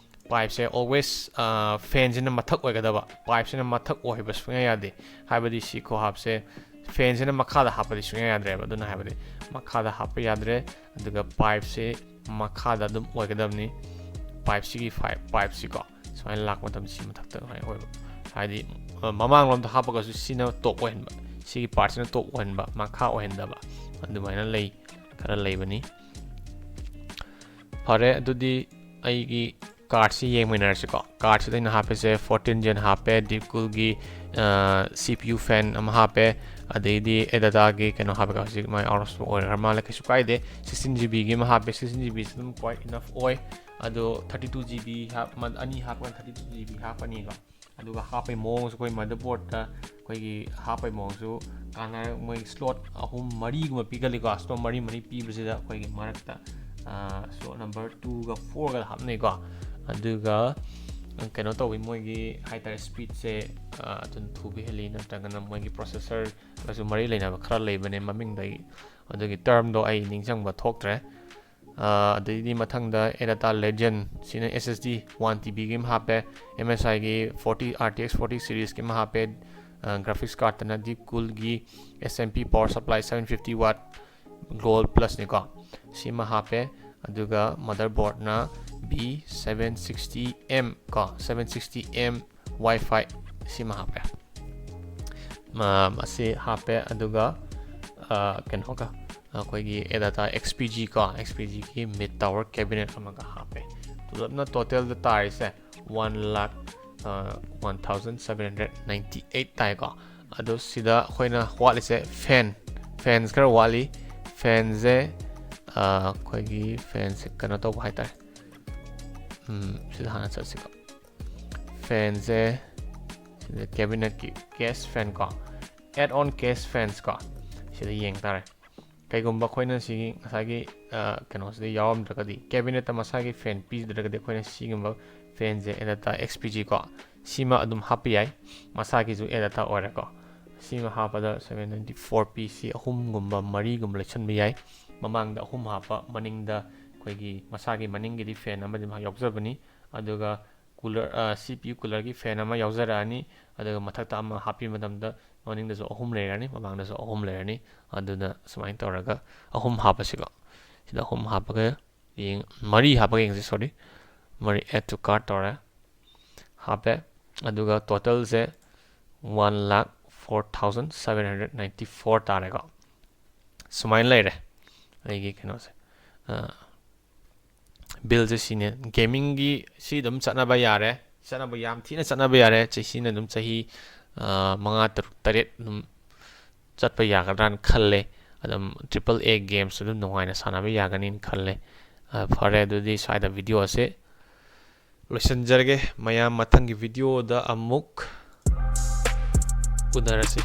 ꯄꯥꯏꯞꯁꯦ always ꯐꯦꯟꯁꯤꯅ ꯃꯊꯛ ꯑꯣꯏꯒꯗꯕ, ꯄꯥꯏꯞꯁꯤꯅ ꯃꯊꯛ ꯑꯣꯏꯕ ꯁꯨꯡꯌꯥ ꯌꯥꯗꯦ꯫ ꯍꯥꯏꯕꯗꯤ ꯁꯤ ꯈꯨꯍꯥꯞꯁꯦ ꯐꯦꯟꯁꯤꯅ ꯃꯈꯥꯗ ꯍꯥꯞꯄꯗꯤ ꯁꯨꯡꯌꯥ ꯌꯥꯗ꯭ꯔꯦꯕ꯫ ꯑꯗꯨꯅ ꯍꯥꯏꯕꯗꯤ ꯃꯈꯥꯗ ꯍꯥꯞꯄ ꯌꯥꯗ꯭ꯔꯦ꯫ ꯑꯗꯨꯒ ꯄꯥꯏꯞꯁꯦ ꯃꯈꯥꯗ ꯑꯗꯨꯝ ꯑꯣꯏꯒꯗꯕꯅꯤ꯫ ꯄꯥꯏꯞꯁꯤꯒꯤ ꯐꯥꯏ ꯄꯥꯏꯞꯁꯤꯀꯣ, ꯁꯨꯃꯥꯏꯅ ꯂꯥꯛꯄ ꯃꯇꯝꯗ ꯁꯤ ꯃꯊꯛꯇ ꯁꯨꯃꯥꯏꯅ ꯑꯣꯏꯕ, ꯍꯥꯏꯗꯤ ꯃꯃꯥꯡꯂꯣꯝꯗ ꯍꯥꯞꯄꯒꯁꯨ ꯁꯤꯅ ꯇꯣꯞ ꯑꯣꯏꯍꯟꯕ, ꯁꯤꯒꯤ ꯄꯥꯔꯠꯁꯤꯅ ꯇꯣꯞ ꯑꯣꯏꯍꯟꯕ, ꯃꯈꯥ ꯑꯣꯏꯍꯟꯗꯕ, ꯑꯗꯨꯃꯥꯏꯅ ꯂꯩ, ꯈꯔ ꯂꯩꯕꯅꯤ꯫ ꯐꯔꯦ, ꯑꯗꯨꯗꯤ ꯑꯩꯒꯤ ꯀꯥꯔꯠꯁꯤ ꯌꯦꯡꯃꯤꯟꯅꯔꯁꯤꯀꯣ꯫ ꯀꯥꯔꯠꯁꯤꯗ ꯑꯩꯅ ꯍꯥꯞꯄꯤꯁꯦ ꯐꯣꯔꯇꯤꯟ ꯖꯦꯟ ꯍꯥꯞꯄꯦ, ꯗꯤꯞꯀꯨꯜꯒꯤ ꯁꯤ ꯄꯤ ꯌꯨ ꯐꯦꯟ ꯑꯃ ꯍꯥꯞꯄꯦ, ꯑꯗꯩꯗꯤ ꯑꯦꯗꯥꯇꯥꯒꯤ ꯀꯩꯅꯣ ꯍꯥꯞꯄꯦ꯫ ꯍꯧꯖꯤꯛ ꯃꯥꯏ ꯑꯥꯎꯠ ꯑꯣꯐ ꯁ꯭ꯇꯣꯛ ꯑꯣꯏꯔ ꯃꯥꯜꯂꯦ, ꯀꯩꯁꯨ ꯀꯥꯏꯗꯦ꯫ ꯁꯤꯛꯁꯇꯤꯟ ꯖꯤ ꯕꯤꯒꯤ ꯑꯃ ꯍꯥꯞꯄꯦ, ꯁꯤꯛꯁꯇꯤꯟ ꯖꯤ ꯕꯤꯁꯤ ꯑꯗꯨꯝ ꯀ꯭ꯋꯥꯏꯠ ꯏꯅꯐ ꯑꯣꯏ꯫ ꯑꯗꯣ thirty two G B half-, ꯑꯅꯤ ꯍꯥꯞꯄꯒꯅ ꯊꯥꯔꯇꯤ ꯇꯨ ꯖꯤ ꯕꯤ ꯍꯥꯞꯄꯅꯤꯀꯣ꯫ ꯑꯗꯨꯒ ꯍꯥꯞꯄꯩ ꯃꯑꯣꯡꯁꯨ ꯑꯩꯈꯣꯏ ꯃꯗꯔꯕꯣꯔꯗꯇ ꯑꯩꯈꯣꯏꯒꯤ ꯍꯥꯞꯄꯩ ꯃꯑꯣꯡꯁꯨ ꯀꯥꯟꯅꯔ-, ꯃꯣꯏ ꯁ꯭ꯂꯣꯠ ꯑꯍꯨꯝ ꯃꯔꯤꯒꯨꯝꯕ ꯄꯤꯒꯜꯂꯤꯀꯣ꯫ ꯁ꯭ꯂꯣꯠ ꯃꯔꯤ ꯃꯔꯤ ꯄꯤꯕꯁꯤꯗ ꯑꯩꯈꯣꯏꯒꯤ ꯃꯔꯛꯇ ꯁ꯭ꯂꯣꯠ ꯅꯝꯕꯔ ꯇꯨꯒ ꯐꯣꯔꯒ ꯍꯥꯞꯅꯩꯀꯣ꯫ ꯑꯗꯨꯒ ꯀꯩꯅꯣ ꯇꯧꯋꯤ, ꯃꯣꯏꯒꯤ ꯍꯥꯏꯇꯥꯔꯦ, ꯁ꯭ꯄꯤꯠꯁꯦ ꯑꯗꯨꯝ ꯊꯨꯕ ꯍꯦꯜꯂꯤ, ꯅꯠꯇ꯭ꯔꯒꯅ ꯃꯣꯏꯒꯤ ꯄ꯭ꯔꯣꯁꯦꯁꯔꯒꯁꯨ ꯃꯔꯤ ꯂꯩꯅꯕ ꯈꯔ ꯂꯩꯕꯅꯦ꯫ ꯃꯃꯤꯡꯗ ꯑꯩ ꯑꯗꯨꯒꯤ ꯇꯔꯝꯗꯣ ꯑꯩ ꯅꯤꯡꯁꯤꯡꯕ ꯊꯣꯛꯇ꯭ꯔꯦ꯫ ꯑꯗꯩꯗꯤ ꯃꯊꯪꯗ ꯑꯦꯗꯥꯇꯥ ꯂꯦꯖꯦꯟ, ꯁꯤꯅ S S D one T Bꯒꯤ ꯑꯃ ꯍꯥꯞꯄꯦ, MSIꯒꯤ forty, RTX forty Seriesꯀꯤ ꯑꯃ ꯍꯥꯞꯄꯦ, ꯒ꯭ꯔꯥꯐꯤꯛꯁ ꯀꯥꯔꯠꯇꯅ ꯗꯤꯞ ꯀꯨꯜꯒꯤ S M P power supply seven fifty watt Gold Plusꯅꯤꯀꯣ, ꯁꯤꯃ ꯍꯥꯞꯄꯦ꯫ ꯑꯗꯨꯒ ꯃꯗꯔꯕꯣꯔꯗꯅ B seven sixty M ꯀꯣ, seven sixty M Wi-Fi ꯁꯤꯃ ꯍꯥꯞꯄꯦ꯫ ꯃꯁꯤ ꯍꯥꯞꯄꯦ꯫ ꯑꯗꯨꯒ ꯀꯩꯅꯣꯒ, ꯑꯩꯈꯣꯏꯒꯤ ꯑꯦꯗꯥꯇꯥ XPG ꯀꯣ, XPGꯒꯤ mid tower cabinet ꯑꯃꯒ ꯍꯥꯞꯄꯦ꯫ ꯄꯨꯂꯞꯅ ꯇꯣꯇꯦꯜꯗ ꯇꯥꯔꯤꯁꯦ one lakh one thousand seven hundred ninety eight ꯇꯥꯏꯀꯣ꯫ ꯑꯗꯣ ꯁꯤꯗ ꯑꯩꯈꯣꯏꯅ ꯋꯥꯠꯂꯤꯁꯦ ꯐꯦꯟ, ꯐꯦꯟꯁ ꯈꯔ ꯋꯥꯠꯂꯤ꯫ ꯐꯦꯟꯁꯦ ꯑꯩꯈꯣꯏꯒꯤ ꯐꯦꯟꯁꯦ ꯀꯩꯅꯣ ꯇꯧꯕ ꯍꯥꯏꯇꯥꯔꯦ꯫ ꯁꯤꯗ ꯍꯥꯟꯅ ꯆꯠꯁꯤꯀꯣ꯫ ꯐꯦꯟꯁꯦ ꯁꯤꯗ cabinetꯀꯤ case fan ꯀꯣ, add on case fans ꯀꯣ, ꯁꯤꯗ ꯌꯦꯡ ꯇꯥꯔꯦ꯫ ꯀꯩꯒꯨꯝꯕ ꯑꯩꯈꯣꯏꯅ ꯁꯤꯒꯤ ꯉꯁꯥꯏꯒꯤ ꯀꯩꯅꯣꯁꯤꯗ ꯌꯥꯎꯔꯝꯗ꯭ꯔꯒꯗꯤ, cabinetꯇ ꯃꯁꯥꯒꯤ ꯐꯦꯟ ꯄꯤꯗ꯭ꯔꯒꯗꯤ, ꯑꯩꯈꯣꯏꯅ ꯁꯤꯒꯨꯝꯕ ꯐꯦꯟꯁꯦ ꯑꯦꯗꯥꯇꯥ XPG ꯀꯣ, ꯁꯤꯃ ꯑꯗꯨꯝ ꯍꯥꯞꯄ ꯌꯥꯏ꯫ ꯃꯁꯥꯒꯤꯁꯨ ꯑꯦꯗꯥꯇꯥ ꯑꯣꯏꯔꯦꯀꯣ꯫ ꯁꯤꯃ ꯍꯥꯞꯄꯗ seven ninety four P ꯁꯤ ꯑꯍꯨꯝꯒꯨꯝꯕ ꯃꯔꯤꯒꯨꯝꯕ ꯂꯩꯁꯟꯕ ꯌꯥꯏ꯫ ꯃꯃꯥꯡꯗ ꯑꯍꯨꯝ ꯍꯥꯞꯄ, ꯃꯅꯤꯡꯗ ꯑꯩꯈꯣꯏꯒꯤ ꯃꯁꯥꯒꯤ ꯃꯅꯤꯡꯒꯤꯗꯤ ꯐꯦꯟ ꯑꯃꯗꯤ ꯃꯥ ꯌꯥꯎꯖꯕꯅꯤ꯫ ꯑꯗꯨꯒ cooler, CPU coolerꯒꯤ ꯐꯦꯟ ꯑꯃ ꯌꯥꯎꯖꯔꯛꯑꯅꯤ꯫ ꯑꯗꯨꯒ ꯃꯊꯛꯇ ꯑꯃ ꯍꯥꯞꯄꯤ ꯃꯇꯝꯗ ꯃꯅꯤꯡꯗꯁꯨ ꯑꯍꯨꯝ ꯂꯩꯔꯅꯤ, ꯃꯃꯥꯡꯗꯁꯨ ꯑꯍꯨꯝ ꯂꯩꯔꯅꯤ꯫ ꯑꯗꯨꯅ ꯁꯨꯃꯥꯏꯅ ꯇꯧꯔꯒ ꯑꯍꯨꯝ ꯍꯥꯞꯄꯁꯤꯀꯣ꯫ ꯁꯤꯗ ꯑꯍꯨꯝ ꯍꯥꯞꯄꯒ ꯌꯦꯡ-, ꯃꯔꯤ ꯍꯥꯞꯄꯒ ꯌꯦꯡꯁꯤ, sorry꯫ ꯃꯔꯤ add to cart ꯇꯧꯔꯦ, ꯍꯥꯞꯄꯦ꯫ ꯑꯗꯨꯒ ꯇꯣꯇꯦꯜꯁꯦ one lakh four thousand seven hundred ninety four ꯇꯥꯔꯦꯀꯣ꯫ ꯁꯨꯃꯥꯏꯅ ꯂꯩꯔꯦ ꯑꯩꯒꯤ ꯀꯩꯅꯣꯁꯦ, ꯕꯤꯜꯁꯦ ꯁꯤꯅꯦ꯫ ꯒꯦꯃꯤꯡꯒꯤ ꯁꯤ ꯑꯗꯨꯝ ꯆꯠꯅꯕ ꯌꯥꯔꯦ, ꯆꯠꯅꯕ ꯌꯥꯝ ꯊꯤꯅ ꯆꯠꯅꯕ ꯌꯥꯔꯦ꯫ ꯁꯤꯅ ꯑꯗꯨꯝ ꯆꯍꯤ ꯃꯉꯥ, ꯇꯔꯨꯛ, ꯇꯔꯦꯠ ꯑꯗꯨꯝ ꯆꯠꯄ ꯌꯥꯒꯗ꯭ꯔꯥꯅ ꯈꯜꯂꯦ꯫ ꯑꯗꯨꯝ triple A games ꯑꯗꯨꯝ ꯅꯨꯡꯉꯥꯏꯅ ꯁꯥꯟꯅꯕ ꯌꯥꯒꯅꯤꯅ ꯈꯜꯂꯦ꯫ ꯐꯔꯦ, ꯑꯗꯨꯗꯤ ꯁ꯭ꯋꯥꯏꯗ video ꯑꯁꯦ ꯂꯣꯏꯁꯤꯟꯖꯔꯒꯦ꯫ ꯃꯌꯥꯝ ꯃꯊꯪꯒꯤ videoꯗ ꯑꯃꯨꯛ ꯎꯅꯔꯁꯤ꯫